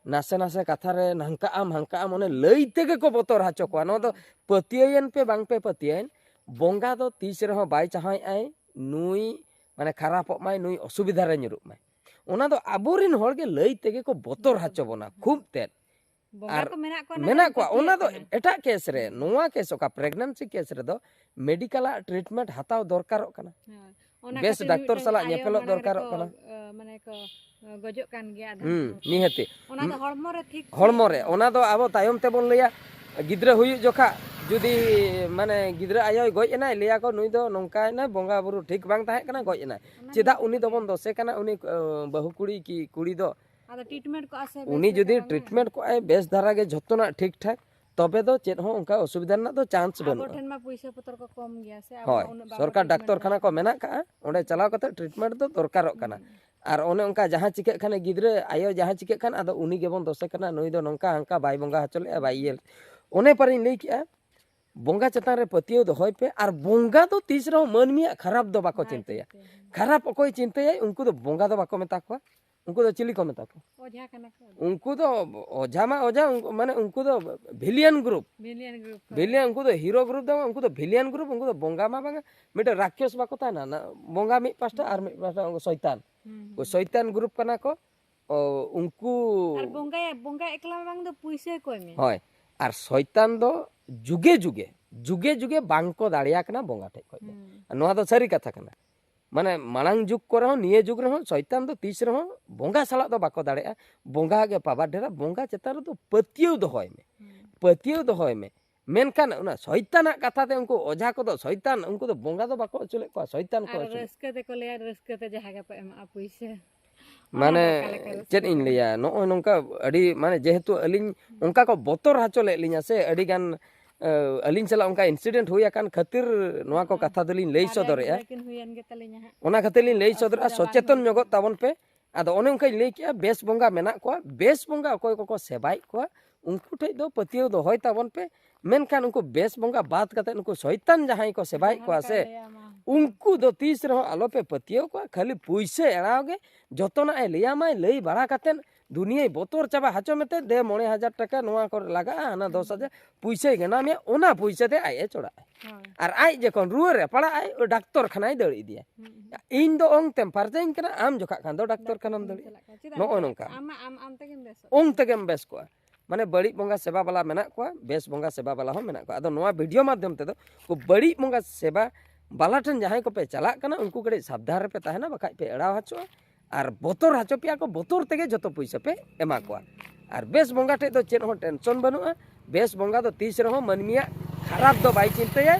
ᱱᱟᱥᱮ ᱱᱟᱥᱮ ᱠᱟᱛᱷᱟ ᱨᱮ ᱱᱟᱝᱠᱟᱜ ᱟᱢ ᱦᱟᱝᱠᱟᱜ ᱟᱢ, ᱚᱱᱮ ᱞᱟᱹᱭ ᱛᱮᱜᱮ ᱠᱚ ᱵᱚᱛᱚᱨ ᱦᱚᱪᱚ ᱠᱚᱣᱟ᱾ ᱱᱚᱣᱟ ᱫᱚ ᱯᱟᱹᱛᱭᱟᱹᱣᱮᱱ ᱯᱮ ᱵᱟᱝ ᱯᱮ ᱯᱟᱹᱛᱭᱟᱹᱣᱮᱱ, ᱵᱚᱸᱜᱟ ᱫᱚ ᱛᱤᱥ ᱨᱮᱦᱚᱸ ᱵᱟᱭ ᱪᱟᱦᱟᱣᱮᱫ ᱟᱭ ᱱᱩᱭ ᱢᱟᱱᱮ ᱠᱷᱟᱨᱟᱯᱚᱜ ᱢᱟᱭ, ᱱᱩᱭ ᱚᱥᱩᱵᱤᱫᱷᱟ ᱨᱮ ᱧᱩᱨᱩᱜ ᱢᱟᱭ᱾ ᱚᱱᱟ ᱫᱚ ᱟᱵᱚᱨᱮᱱ ᱦᱚᱲ ᱜᱮ ᱞᱟᱹᱭ ᱛᱮᱜᱮ ᱠᱚ ᱵᱚᱛᱚᱨ ᱦᱚᱪᱚ ᱵᱚᱱᱟ ᱠᱷᱩᱵ ᱛᱮᱫ᱾ ᱵᱚᱸᱜᱟ ᱟᱨ ᱠᱚ ᱢᱮᱱᱟᱜ ᱠᱚᱣᱟ, ᱚᱱᱟ ᱢᱮᱱᱟᱜ ᱫᱚ ᱠᱚᱣᱟ, ᱯᱟᱹᱛᱭᱟᱹᱜ ᱚᱱᱟ ᱫᱚ ᱠᱟᱱᱟ᱾ ᱮᱴᱟᱜ ᱠᱮᱥ ᱨᱮ᱾ ᱦᱩᱸ᱾ ᱱᱚᱣᱟ ᱠᱮᱥ ᱚᱠᱟ ᱯᱨᱮᱜᱱᱮᱱᱥᱤ ᱠᱮᱥ ᱨᱮᱫᱚ ᱢᱮᱰᱤᱠᱟᱞᱟᱜ ᱴᱨᱤᱴᱢᱮᱱᱴ ᱦᱟᱛᱟᱣ ᱫᱚᱨᱠᱟᱨᱚᱜ ᱠᱟᱱᱟ᱾ ᱦᱳᱭ᱾ ᱚᱱᱟ ᱵᱮᱥ ᱠᱷᱟᱹᱛᱤᱨ ᱰᱟᱠᱛᱚᱨ ᱢᱤᱫᱴᱟᱝ ᱥᱟᱞᱟᱜ ᱟᱭᱳ ᱧᱮᱯᱮᱞᱚᱜ ᱢᱟᱲᱟᱝ ᱫᱚᱨᱠᱟᱨᱚᱜ ᱨᱮᱠᱚ, ᱠᱟᱱᱟ᱾ ᱟ, ᱢᱟᱱᱮ ᱠᱚ, ᱟ, ᱜᱚᱡᱚᱜ ᱠᱟᱱ ᱜᱮᱭᱟ ᱟᱫᱷᱟᱱ ᱦᱩᱸ, ᱠᱚ᱾ ᱱᱤᱦᱟᱹᱛᱤ᱾ ᱚᱱᱟ ᱫᱚ ᱦᱚᱲᱢᱚ ᱨᱮ ᱴᱷᱤᱠ ᱦᱚᱲᱢᱚ ᱨᱮ, ᱚᱱᱟ ᱫᱚ ᱟᱵᱚ ᱛᱟᱭᱚᱢ ᱛᱮᱵᱚᱱ ᱞᱟᱹᱭᱟ, ᱜᱤᱫᱽᱨᱟᱹ ᱦᱩᱭᱩᱜ ᱡᱚᱠᱷᱟ ᱡᱩᱫᱤ, ᱢᱟᱱᱮ, ᱜᱤᱫᱽᱨᱟᱹ ᱟᱭᱳᱭ ᱜᱚᱡ ᱮᱱᱟᱭ, ᱞᱟᱹᱭᱟ ᱠᱚ, "ᱱᱩᱭ ᱫᱚ ᱱᱚᱝᱠᱟᱭᱮᱱᱟᱭ, ᱵᱚᱸᱜᱟ ᱵᱩᱨᱩ ᱴᱷᱤᱠ ᱵᱟᱝ ᱛᱟᱦᱮᱸ ᱠᱟᱱᱟ, ᱜᱚᱡ ᱮᱱᱟᱭ᱾" ᱚᱱᱟ ᱪᱮᱫᱟᱜ ᱜᱮ ᱩᱱᱤ ᱫᱚᱵᱚᱱ ᱫᱚᱥᱮ ᱠᱟᱱᱟ, ᱩᱱᱤ, ᱟ, ᱵᱟᱹᱦᱩ ᱠᱩᱲᱤ ᱠᱤ ᱠᱩᱲᱤ ᱫᱚ? ᱟᱫᱚ ᱴᱨᱤᱴᱢᱮᱱᱴ ᱠᱚᱜᱼᱟ ᱥᱮ ᱵᱮᱥ ᱩᱱᱤ ᱞᱮᱠᱟ ᱡᱩᱫᱤ ᱵᱟᱝ ᱴᱨᱤᱴᱢᱮᱱᱴ ᱠᱚᱜᱼᱟᱭ ᱵᱮᱥ ᱫᱷᱟᱨᱟ ᱜᱮ, ᱡᱷᱚᱛᱚᱱᱟᱜ ᱴᱷᱤᱠ ᱴᱷᱟᱠ, ᱛᱚᱵᱮ ᱫᱚ ᱪᱮᱫ ᱦᱚᱸ ᱚᱱᱠᱟ ᱚᱥᱩᱵᱤᱫᱷᱟ ᱨᱮᱱᱟᱜ ᱫᱚ ᱪᱟᱱᱥ ᱟᱵᱚ ᱵᱟᱹᱱᱩᱜᱼᱟ᱾ ᱴᱷᱮᱱ ᱢᱟ ᱯᱩᱭᱥᱟᱹ ᱯᱚᱛᱨᱚ ᱠᱚ ᱠᱚᱢ ᱜᱮᱭᱟ ᱥᱮ, ᱟᱵᱚ ᱦᱳᱭ, ᱢᱟ ᱩᱱᱟᱹᱜ ᱵᱟᱵᱚ ᱥᱚᱨᱠᱟᱨ ᱴᱨᱤᱴᱢᱮᱱᱴ ᱰᱟᱠᱛᱚᱨ ᱠᱷᱟᱱᱟ ᱫᱟᱲᱮᱭᱟᱜᱼᱟ᱾ ᱠᱚ ᱢᱮᱱᱟᱜ ᱠᱟᱜᱼᱟ, ᱚᱸᱰᱮ ᱪᱟᱞᱟᱣ ᱠᱟᱛᱮ ᱴᱨᱤᱴᱢᱮᱱᱴ ᱫᱚ ᱫᱚᱨᱠᱟᱨᱚᱜ ᱠᱟᱱᱟ᱾ ᱦᱩᱸ᱾ ᱟᱨ ᱚᱱᱮ ᱚᱱᱠᱟ ᱡᱟᱦᱟᱸ ᱪᱤᱠᱟᱹᱜ ᱠᱷᱟᱱ ᱜᱤᱫᱽᱨᱟᱹ ᱟᱭᱳ ᱡᱟᱦᱟᱸ ᱪᱤᱠᱟᱹᱜ ᱠᱷᱟᱱ, ᱟᱫᱚ ᱩᱱᱤ ᱜᱮᱵᱚᱱ ᱫᱚᱥᱮ ᱠᱟᱱᱟ, "ᱱᱩᱭ ᱫᱚ ᱱᱚᱝᱠᱟ ᱦᱟᱱᱠᱟ ᱵᱟᱭ ᱵᱚᱸᱜᱟ ᱦᱚᱪᱚ ᱞᱮᱜᱼᱟ, ᱵᱟᱭ ᱤᱭᱟᱹ ᱞᱮᱜᱼᱟ᱾" ᱚᱱᱮ ᱯᱟᱨᱤᱧ ᱞᱟᱹᱭ ᱠᱮᱜᱼᱟ, ᱵᱚᱸᱜᱟ ᱪᱮᱛᱟᱱ ᱨᱮ ᱯᱟᱹᱛᱭᱟᱹᱣ ᱫᱚᱦᱚᱭ ᱯᱮ, ᱟᱨ ᱵᱚᱸᱜᱟ ᱫᱚ ᱛᱤᱥ ᱨᱮᱦᱚᱸ ᱢᱟᱹᱱᱢᱤᱭᱟᱜ ᱠᱷᱟᱨᱟᱯ ᱫᱚ ᱵᱟᱠᱚ ᱵᱟᱭ ᱪᱤᱱᱛᱟᱹᱭᱟ᱾ ᱪᱤᱱᱛᱟᱹᱭᱟ᱾ ᱠᱷᱟᱨᱟᱯ ᱚᱠᱚᱭ ᱪᱤᱱᱛᱟᱹᱭᱟᱭ, ᱩᱱᱠᱩ ᱫᱚ ᱵᱚᱸᱜᱟ ᱫᱚ ᱵᱟᱠᱚ ᱢᱮᱛᱟ ᱠᱚᱣᱟ, ᱩᱱᱠᱩ ᱫᱚ ᱪᱤᱞᱤ ᱠᱚ ᱢᱮᱛᱟ ᱠᱚᱣᱟ? ᱚᱡᱷᱟ ᱠᱟᱱᱟ ᱠᱚ᱾ ᱩᱱᱠᱩ ᱫᱚ ᱚᱡᱷᱟ ᱢᱟ ᱚᱡᱷᱟ, ᱩᱱᱠᱩ, ᱢᱟᱱᱮ, ᱩᱱᱠᱩ ᱫᱚ ᱵᱷᱤᱞᱤᱭᱟᱱ ᱜᱨᱩᱯ᱾ ᱵᱷᱤᱞᱤᱭᱟᱱ ᱜᱨᱩᱯ ᱠᱚ᱾ ᱵᱷᱤᱞᱤᱭᱟᱱ, ᱩᱱᱠᱩ ᱫᱚ ᱦᱤᱨᱳ ᱜᱨᱩᱯ ᱫᱚ ᱵᱟᱝ, ᱩᱱᱠᱩ ᱫᱚ ᱵᱷᱤᱞᱤᱭᱟᱱ ᱜᱨᱩᱯ, ᱩᱱᱠᱩ ᱫᱚ ᱵᱚᱸᱜᱟ ᱢᱟ ᱵᱟᱝᱟ, ᱢᱤᱫᱴᱮᱱ ᱨᱟᱠᱠᱷᱚᱥ ᱵᱟᱠᱚ ᱛᱟᱦᱮᱱᱟ, ᱱᱟ-, ᱵᱚᱸᱜᱟ ᱢᱤᱫ ᱯᱟᱥᱴᱟ ᱟᱨ ᱢᱤᱫ ᱯᱟᱥᱴᱟ ᱩᱱᱠᱩ ᱥᱚᱭᱛᱟᱱ᱾ ᱦᱩᱸ, ᱩᱱᱠᱩ ᱦᱩᱸ᱾ ᱥᱚᱭᱛᱟᱱ ᱜᱨᱩᱯ ᱠᱟᱱᱟ ᱠᱚ᱾ ᱚ, ᱩᱱᱠᱩ ᱟᱨ ᱵᱚᱸᱜᱟᱭᱟ, ᱵᱚᱸᱜᱟ ᱮᱠᱞᱟ ᱢᱟ ᱵᱟᱝ ᱫᱚ ᱯᱩᱭᱥᱟᱹ ᱠᱚᱭ ᱢᱮ᱾ ᱦᱳᱭ, ᱟᱨ ᱥᱚᱭᱛᱟᱱ ᱫᱚ ᱡᱩᱜᱮ ᱡᱩᱜᱮ, ᱡᱩᱜᱮ ᱡᱩᱜᱮ ᱵᱟᱝ ᱠᱚ ᱫᱟᱲᱮᱭᱟ ᱠᱟᱱᱟ ᱵᱚᱸᱜᱟ ᱴᱷᱮᱡ ᱠᱷᱚᱡ ᱫᱚ᱾ ᱦᱩᱸ᱾ ᱱᱚᱣᱟ ᱫᱚ ᱥᱟᱹᱨᱤ ᱠᱟᱛᱷᱟ ᱠᱟᱱᱟ᱾ ᱢᱟᱱᱮ, ᱢᱟᱲᱟᱝ ᱡᱩᱜᱽ ᱠᱚᱨᱮ ᱦᱚᱸ, ᱱᱤᱭᱟᱹ ᱡᱩᱜᱽ ᱨᱮᱦᱚᱸ ᱥᱚᱭᱛᱟᱱ ᱫᱚ ᱛᱤᱥ ᱨᱮᱦᱚᱸ ᱵᱚᱸᱜᱟ ᱥᱟᱞᱟᱜ ᱫᱚ ᱵᱟᱠᱚ ᱫᱟᱲᱮᱭᱟᱜᱼᱟ᱾ ᱵᱚᱸᱜᱟ ᱜᱮ ᱯᱟᱣᱟᱨ ᱰᱷᱮᱨᱟ, ᱵᱚᱸᱜᱟ ᱪᱮᱛᱟᱱ ᱨᱮᱫᱚ ᱯᱟᱹᱛᱭᱟᱹᱣ ᱫᱚᱦᱚᱭ ᱢᱮ᱾ ᱦᱩᱸ᱾ ᱯᱟᱹᱛᱭᱟᱹᱣ ᱫᱚᱦᱚᱭ ᱢᱮ᱾ ᱢᱮᱱᱠᱷᱟᱱ ᱚᱱᱟ ᱥᱚᱭᱛᱟᱱᱟᱜ ᱠᱟᱛᱷᱟ ᱛᱮ ᱩᱱᱠᱩ ᱚᱡᱷᱟ ᱠᱚᱫᱚ ᱥᱚᱭᱛᱟᱱ, ᱩᱱᱠᱩ ᱫᱚ ᱵᱚᱸᱜᱟ ᱫᱚ ᱵᱟᱠᱚ ᱟᱹᱥᱩᱞᱮᱫ ᱠᱚᱣᱟ, ᱥᱚᱭᱛᱟᱱ ᱠᱚ ᱟᱨ ᱟᱹᱥᱩᱞᱮᱫ ᱨᱟᱹᱥᱠᱟᱹ ᱛᱮᱠᱚ ᱞᱟᱹᱭᱟ, ᱨᱟᱹᱥᱠᱟᱹ ᱛᱮ ᱡᱟᱦᱟᱸ ᱜᱮᱯᱮ ᱮᱢᱚᱜᱼᱟ ᱯᱩᱭᱥᱟᱹ᱾ ᱚᱱᱟ ᱢᱟᱱᱮ, ᱫᱚ ᱚᱠᱟ ᱞᱮᱠᱟ ᱨᱟᱹᱥᱠᱟᱹ ᱪᱮᱫ ᱤᱧ ᱠᱟᱱᱟ? ᱞᱟᱹᱭᱟ, ᱱᱚᱜᱼᱚᱭ ᱱᱚᱝᱠᱟ ᱟᱹᱰᱤ, ᱢᱟᱱᱮ, ᱡᱮᱦᱮᱛᱩ ᱟᱹᱞᱤᱧ ᱚᱱᱠᱟ ᱠᱚ ᱵᱚᱛᱚᱨ ᱦᱚᱪᱚ ᱞᱮᱫ ᱞᱤᱧᱟ ᱥᱮ, ᱟᱹᱰᱤ ᱜᱟᱱ, ᱟᱹᱞᱤᱧ ᱥᱟᱞᱟᱜ ᱚᱱᱠᱟ ᱤᱱᱥᱤᱰᱮᱱᱴ ᱦᱩᱭ ᱟᱠᱟᱱ ᱠᱷᱟᱹᱛᱤᱨ ᱱᱚᱣᱟ ᱠᱚ ᱦᱮᱸ᱾ ᱠᱟᱛᱷᱟ ᱫᱚᱞᱤᱧ ᱞᱟᱹᱭ ᱵᱟᱨᱭᱟ ᱥᱚᱫᱚᱨᱮᱜᱼᱟ᱾ ᱜᱤᱫᱽᱨᱟᱹ ᱠᱤᱱ ᱦᱩᱭᱮᱱ ᱜᱮᱛᱟᱞᱤᱧᱟ ᱦᱟᱸᱜ᱾ ᱚᱱᱟ ᱠᱷᱟᱹᱛᱤᱨ ᱞᱤᱧ ᱞᱟᱹᱭ ᱥᱚᱫᱚᱨᱟ, ᱚᱥᱩᱵᱤᱫᱷᱟ ᱵᱟᱝ ᱥᱚᱪᱮᱛᱚᱱ ᱦᱩᱭᱩᱜ᱾ ᱧᱚᱜᱚᱜ ᱛᱟᱵᱚᱱ ᱯᱮ᱾ ᱟᱫᱚ ᱚᱱᱮ ᱚᱱᱠᱟᱧ ᱞᱟᱹᱭ ᱠᱮᱜᱼᱟ, ᱵᱮᱥ ᱵᱚᱸᱜᱟ ᱢᱮᱱᱟᱜ ᱠᱚᱣᱟ, ᱵᱮᱥ ᱵᱚᱸᱜᱟ ᱚᱠᱚᱭ ᱠᱚᱠᱚ ᱥᱮᱵᱟᱭᱮᱫ ᱠᱚᱣᱟ, ᱩᱱᱠᱩ ᱴᱷᱮᱡ ᱫᱚ ᱯᱟᱹᱛᱭᱟᱹᱣ ᱫᱚᱦᱚᱭ ᱛᱟᱵᱚᱱ ᱯᱮ᱾ ᱢᱮᱱᱠᱷᱟᱱ ᱩᱱᱠᱩ ᱵᱮᱥ ᱵᱚᱸᱜᱟ ᱵᱟᱫ ᱠᱟᱛᱮ ᱩᱱᱠᱩ ᱥᱚᱭᱛᱟᱱ ᱡᱟᱦᱟᱸᱭ ᱠᱚ ᱥᱮᱵᱟᱭᱮᱫ ᱡᱟᱦᱟᱸ ᱠᱚᱣᱟ ᱞᱮᱠᱟ ᱥᱮ, ᱞᱟᱹᱭᱟᱢᱟ᱾ ᱩᱱᱠᱩ ᱫᱚ ᱛᱤᱥ ᱨᱮᱦᱚᱸ ᱟᱞᱚᱯᱮ ᱯᱟᱹᱛᱭᱟᱹᱣ ᱠᱚᱣᱟ, ᱠᱷᱟᱹᱞᱤ ᱯᱩᱭᱥᱟᱹ ᱮᱲᱟᱣ ᱜᱮ᱾ ᱡᱚᱛᱚᱱᱟᱜ ᱮ ᱞᱟᱹᱭᱟᱢᱟᱭ, ᱞᱟᱹᱭ ᱵᱟᱲᱟ ᱠᱟᱛᱮ ᱫᱩᱱᱤᱭᱟᱹᱭ ᱵᱚᱛᱚᱨ ᱪᱟᱵᱟ ᱦᱚᱪᱚ ᱢᱮᱛᱮ, ᱫᱮ ᱢᱚᱬᱮ ᱦᱟᱡᱟᱨ ᱴᱟᱠᱟ ᱱᱚᱣᱟ ᱠᱚᱨᱮ ᱞᱟᱜᱟᱜᱼᱟ, ᱦᱟᱱᱟ ᱫᱚᱥ ᱦᱟᱡᱟᱨ ᱯᱩᱭᱥᱟᱹᱭ ᱜᱟᱱᱟᱣ ᱢᱮᱭᱟ, ᱚᱱᱟ ᱯᱩᱭᱥᱟᱹ ᱛᱮ ᱟᱡ ᱮ ᱪᱚᱲᱟᱜᱼᱟᱭ᱾ ᱦᱳᱭ᱾ ᱟᱨ ᱟᱡ ᱡᱚᱠᱷᱚᱱ ᱨᱩᱣᱟᱹ ᱨᱮ ᱯᱟᱲᱟᱜᱼᱟᱭ, ᱳᱭ ᱰᱟᱠᱛᱚᱨ ᱠᱷᱟᱱᱟᱭ ᱫᱟᱹᱲ ᱤᱫᱤᱭᱟ᱾ ᱦᱩᱸ, ᱦᱩᱸ᱾ ᱤᱧ ᱫᱚ ᱚᱝ ᱛᱮᱢ ᱯᱷᱟᱨᱪᱟᱧ ᱠᱟᱱᱟ, ᱟᱢ ᱡᱚᱠᱷᱟᱜ ᱠᱷᱟᱱ ᱫᱚ ᱰᱟᱠᱛᱚᱨ ᱰᱟᱠᱛᱚᱨ ᱠᱷᱟᱱᱟᱢ ᱴᱷᱮᱱ ᱫᱟᱹᱲ᱾ ᱪᱟᱞᱟᱜ ᱠᱟᱱᱟ᱾ ᱪᱮᱫᱟᱜ ᱱᱚᱜᱼᱚ ᱮᱢ ᱱᱚᱝᱠᱟ᱾ ᱟᱢ ᱢᱟ ᱟᱢ, ᱟᱢ ᱛᱮᱜᱮᱢ ᱵᱮᱥᱚᱜ ᱚᱝ ᱠᱟᱱᱟ᱾ ᱛᱮᱜᱮᱢ ᱵᱮᱥ ᱠᱚᱜᱼᱟ᱾ ᱢᱟᱱᱮ, ᱵᱟᱹᱲᱤᱡ ᱵᱚᱸᱜᱟ ᱥᱮᱵᱟ ᱵᱟᱞᱟ ᱢᱮᱱᱟᱜ ᱠᱚᱣᱟ, ᱵᱮᱥ ᱵᱚᱸᱜᱟ ᱥᱮᱵᱟ ᱵᱟᱞᱟ ᱦᱚᱸ ᱢᱮᱱᱟᱜ ᱠᱚᱣᱟ᱾ ᱟᱫᱚ ᱱᱚᱣᱟ ᱵᱷᱤᱰᱤᱭᱳ ᱢᱟᱫᱽᱫᱷᱚᱢ ᱛᱮᱫᱚ ᱠᱚ ᱵᱟᱹᱲᱤᱡ ᱵᱚᱸᱜᱟ ᱥᱮᱵᱟ ᱵᱟᱞᱟ ᱴᱷᱮᱱ ᱡᱟᱦᱟᱸᱭ ᱠᱚᱯᱮ ᱪᱟᱞᱟᱜ ᱠᱟᱱᱟ, ᱩᱱᱠᱩ ᱠᱟᱹᱴᱤᱡ ᱥᱟᱵᱫᱷᱟᱱ ᱨᱮᱯᱮ ᱛᱟᱦᱮᱱᱟ, ᱵᱟᱠᱷᱟᱡ ᱯᱮ ᱮᱲᱟᱣ ᱦᱚᱪᱚᱜᱼᱟ᱾ ᱟᱨ ᱵᱚᱛᱚᱨ ᱦᱚᱪᱚ ᱯᱮᱭᱟ ᱠᱚ, ᱵᱚᱛᱚᱨ ᱛᱮᱜᱮ ᱡᱚᱛᱚ ᱯᱩᱭᱥᱟᱹ ᱯᱮ ᱮᱢᱟ ᱠᱚᱣᱟ᱾ ᱟᱨ ᱵᱮᱥ ᱵᱚᱸᱜᱟ ᱴᱷᱮᱡ ᱫᱚ ᱪᱮᱫ ᱦᱚᱸ ᱴᱮᱱᱥᱚᱱ ᱵᱟᱹᱱᱩᱜᱼᱟ᱾ ᱵᱮᱥ ᱵᱚᱸᱜᱟ ᱫᱚ ᱛᱤᱥ ᱨᱮᱦᱚᱸ ᱢᱟᱹᱱᱢᱤᱭᱟᱜ ᱠᱷᱟᱨᱟᱯ ᱫᱚ ᱵᱟᱭ ᱪᱤᱱᱛᱟᱹᱭᱟ,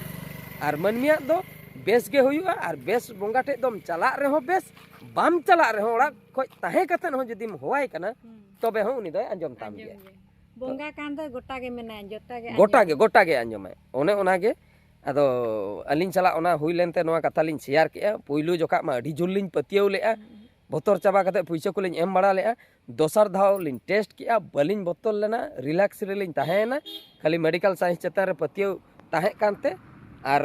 ᱟᱨ ᱢᱟᱹᱱᱢᱤᱭᱟᱜ ᱫᱚ ᱵᱮᱥ ᱜᱮ ᱦᱩᱭᱩᱜᱼᱟ᱾ ᱟᱨ ᱵᱮᱥ ᱵᱚᱸᱜᱟ ᱴᱷᱮᱡ ᱫᱚᱢ ᱪᱟᱞᱟᱜ ᱨᱮᱦᱚᱸ ᱵᱮᱥ, ᱵᱟᱢ ᱪᱟᱞᱟᱜ ᱨᱮᱦᱚᱸ, ᱚᱲᱟᱜ ᱠᱷᱚᱡ ᱛᱟᱦᱮᱸ ᱠᱟᱛᱮᱫ ᱦᱚᱸ ᱡᱩᱫᱤᱢ ᱦᱚᱦᱚᱣᱟᱭ ᱠᱟᱱᱟ, ᱦᱩᱸ᱾ ᱛᱚᱵᱮ ᱦᱚᱸ ᱩᱱᱤ ᱫᱚᱭ ᱟᱸᱡᱚᱢ ᱛᱟᱢ ᱟᱸᱡᱚᱢ ᱜᱮᱭᱟ᱾ ᱜᱮ᱾ ᱵᱚᱸᱜᱟ ᱠᱟᱱ ᱫᱚ ᱜᱚᱴᱟ ᱜᱮ ᱢᱮᱱᱟᱭᱟ, ᱡᱚᱛᱚ ᱜᱮ ᱜᱚᱴᱟ ᱟᱸᱡᱚᱢ ᱜᱮ, ᱜᱚᱴᱟ ᱜᱮ ᱟᱸᱡᱚᱢᱟᱭ᱾ ᱚᱱᱮ ᱚᱱᱟᱜᱮ ᱟᱫᱚ ᱟᱹᱞᱤᱧ ᱥᱟᱞᱟᱜ ᱚᱱᱟ ᱦᱩᱭ ᱞᱮᱱᱛᱮ ᱱᱚᱣᱟ ᱠᱟᱛᱷᱟ ᱞᱤᱧ ᱥᱮᱭᱟᱨ ᱠᱮᱜᱼᱟ᱾ ᱯᱩᱭᱞᱩ ᱡᱚᱠᱷᱟᱜ ᱢᱟ ᱟᱹᱰᱤ ᱡᱳᱨ ᱞᱤᱧ ᱯᱟᱹᱛᱭᱟᱹᱣ ᱞᱮᱜᱼᱟ, ᱵᱚᱛᱚᱨ ᱪᱟᱵᱟ ᱠᱟᱛᱮ ᱯᱩᱭᱥᱟᱹ ᱠᱚᱞᱤᱧ ᱮᱢ ᱵᱟᱲᱟ ᱞᱮᱜᱼᱟ᱾ ᱫᱚᱥᱟᱨ ᱫᱷᱟᱣ ᱞᱤᱧ ᱴᱮᱥᱴ ᱠᱮᱜᱼᱟ, ᱵᱟᱹᱞᱤᱧ ᱵᱚᱛᱚᱨ ᱞᱮᱱᱟ, ᱨᱤᱞᱮᱠᱥ ᱨᱮᱞᱤᱧ ᱛᱟᱦᱮᱸᱭᱮᱱᱟ᱾ ᱠᱷᱟᱹᱞᱤ ᱢᱮᱰᱤᱠᱮᱞ ᱥᱟᱭᱮᱱᱥ ᱪᱮᱛᱟᱱ ᱨᱮ ᱯᱟᱹᱛᱭᱟᱹᱣ ᱛᱟᱦᱮᱸ ᱠᱟᱱᱛᱮ, ᱟᱨ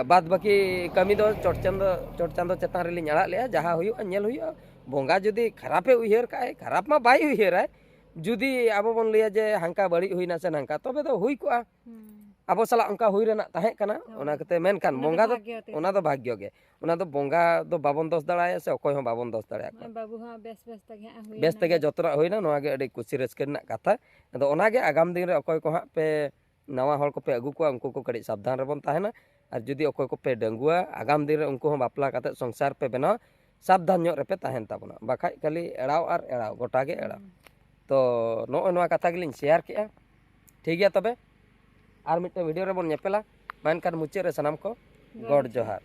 ᱵᱟᱫ ᱵᱟᱹᱠᱤ ᱠᱟᱹᱢᱤ ᱫᱚ ᱪᱚᱴ ᱪᱟᱸᱫᱚ, ᱪᱚᱴ ᱪᱟᱸᱫᱚ ᱪᱮᱛᱟᱱ ᱨᱮᱞᱤᱧ ᱟᱲᱟᱜ ᱞᱮᱜᱼᱟ᱾ ᱡᱟᱦᱟᱸ ᱦᱩᱭᱩᱜᱼᱟ, ᱧᱮᱞ ᱦᱩᱭᱩᱜᱼᱟ᱾ ᱵᱚᱸᱜᱟ ᱡᱩᱫᱤ ᱠᱷᱟᱨᱟᱯᱮ ᱩᱭᱦᱟᱹᱨ ᱠᱟᱜᱼᱟᱭ, ᱠᱷᱟᱨᱟᱯ ᱢᱟ ᱵᱟᱭ ᱩᱭᱦᱟᱹᱨᱟᱭ, ᱡᱩᱫᱤ ᱟᱵᱚ ᱵᱚᱱ ᱞᱟᱹᱭᱟ ᱡᱮ ᱦᱟᱱᱠᱟ ᱵᱟᱹᱲᱤᱡ ᱦᱩᱭᱱᱟ ᱥᱮ ᱱᱟᱝᱠᱟ, ᱛᱚᱵᱮ ᱫᱚ ᱦᱩᱭ ᱠᱚᱜᱼᱟ᱾ ᱦᱩᱸ᱾ ᱟᱵᱚ ᱥᱟᱞᱟᱜ ᱚᱱᱠᱟ ᱦᱩᱭ ᱨᱮᱱᱟᱜ ᱛᱟᱦᱮᱸ ᱠᱟᱱᱟ᱾ ᱦᱳᱭ᱾ ᱚᱱᱟ ᱠᱟᱛᱮ ᱢᱮᱱᱠᱷᱟᱱ ᱚᱱᱟ ᱫᱚ ᱵᱚᱸᱜᱟ ᱫᱚ, ᱵᱷᱟᱜᱽᱭᱚ ᱛᱮ᱾ ᱚᱱᱟ ᱫᱚ ᱵᱷᱟᱜᱽᱭᱚ ᱜᱮ᱾ ᱚᱱᱟ ᱫᱚ ᱵᱚᱸᱜᱟ ᱫᱚ ᱵᱟᱵᱚᱱ ᱫᱚᱥ ᱫᱟᱲᱮᱭᱟᱭᱟ ᱥᱮ ᱚᱠᱚᱭ ᱦᱚᱸ ᱵᱟᱵᱚᱱ ᱫᱚᱥ ᱫᱟᱲᱮᱭᱟᱠᱚᱣᱟ᱾ ᱱᱚᱜᱼᱚᱭ ᱵᱟᱹᱵᱩ ᱦᱚᱸ ᱵᱮᱥ ᱵᱮᱥ ᱛᱮᱜᱮ ᱦᱟᱸᱜ ᱦᱩᱭ ᱵᱮᱥ ᱮᱱᱟ᱾ ᱛᱮᱜᱮ ᱡᱚᱛᱚᱱᱟᱜ ᱦᱩᱭᱱᱟ, ᱱᱚᱣᱟ ᱜᱮ ᱟᱹᱰᱤ ᱠᱩᱥᱤ ᱨᱟᱹᱥᱠᱟᱹ ᱨᱮᱱᱟᱜ ᱠᱟᱛᱷᱟ᱾ ᱟᱫᱚ ᱚᱱᱟᱜᱮ ᱟᱜᱟᱢ ᱫᱤᱱ ᱨᱮ ᱚᱠᱚᱭ ᱠᱚ ᱦᱟᱸᱜ ᱯᱮ ᱱᱟᱣᱟ ᱦᱚᱲ ᱠᱚᱯᱮ ᱟᱹᱜᱩ ᱠᱚᱣᱟ, ᱩᱱᱠᱩ ᱠᱚ ᱠᱟᱹᱴᱤᱡ ᱥᱟᱵᱫᱷᱟᱱ ᱨᱮᱵᱚᱱ ᱛᱟᱦᱮᱱᱟ᱾ ᱟᱨ ᱡᱩᱫᱤ ᱚᱠᱚᱭ ᱠᱚᱯᱮ ᱰᱟᱺᱜᱩᱣᱟ, ᱟᱜᱟᱢ ᱫᱤᱱ ᱨᱮ ᱩᱱᱠᱩ ᱦᱚᱸ ᱵᱟᱯᱞᱟ ᱠᱟᱛᱮ ᱥᱚᱝᱥᱟᱨ ᱯᱮ ᱵᱮᱱᱟᱣᱟ, ᱥᱟᱵᱫᱷᱟᱱ ᱧᱚᱜ ᱨᱮᱯᱮ ᱛᱟᱦᱮᱱ ᱛᱟᱵᱚᱱᱟ, ᱵᱟᱠᱷᱟᱡ ᱠᱷᱟᱹᱞᱤ ᱮᱲᱟᱣ ᱟᱨ ᱮᱲᱟᱣ, ᱜᱚᱴᱟ ᱜᱮ ᱮᱲᱟᱣ᱾ ᱦᱩᱸ᱾ ᱛᱚ ᱱᱚᱜᱼᱚᱭ ᱱᱚᱣᱟ ᱠᱟᱛᱷᱟ ᱜᱮᱞᱤᱧ ᱥᱮᱭᱟᱨ ᱠᱮᱜᱼᱟ᱾ ᱴᱷᱤᱠ ᱜᱮᱭᱟ, ᱛᱚᱵᱮ ᱟᱨ ᱢᱤᱫᱴᱮᱱ ᱵᱷᱤᱰᱤᱭᱳ ᱨᱮᱵᱚᱱ ᱧᱮᱯᱮᱞᱟ᱾ ᱢᱟ ᱮᱱᱠᱷᱟᱱ ᱢᱩᱪᱟᱹᱫ ᱨᱮ ᱥᱟᱱᱟᱢ ᱠᱚ ᱜᱚᱰ ᱡᱚᱦᱟᱨ᱾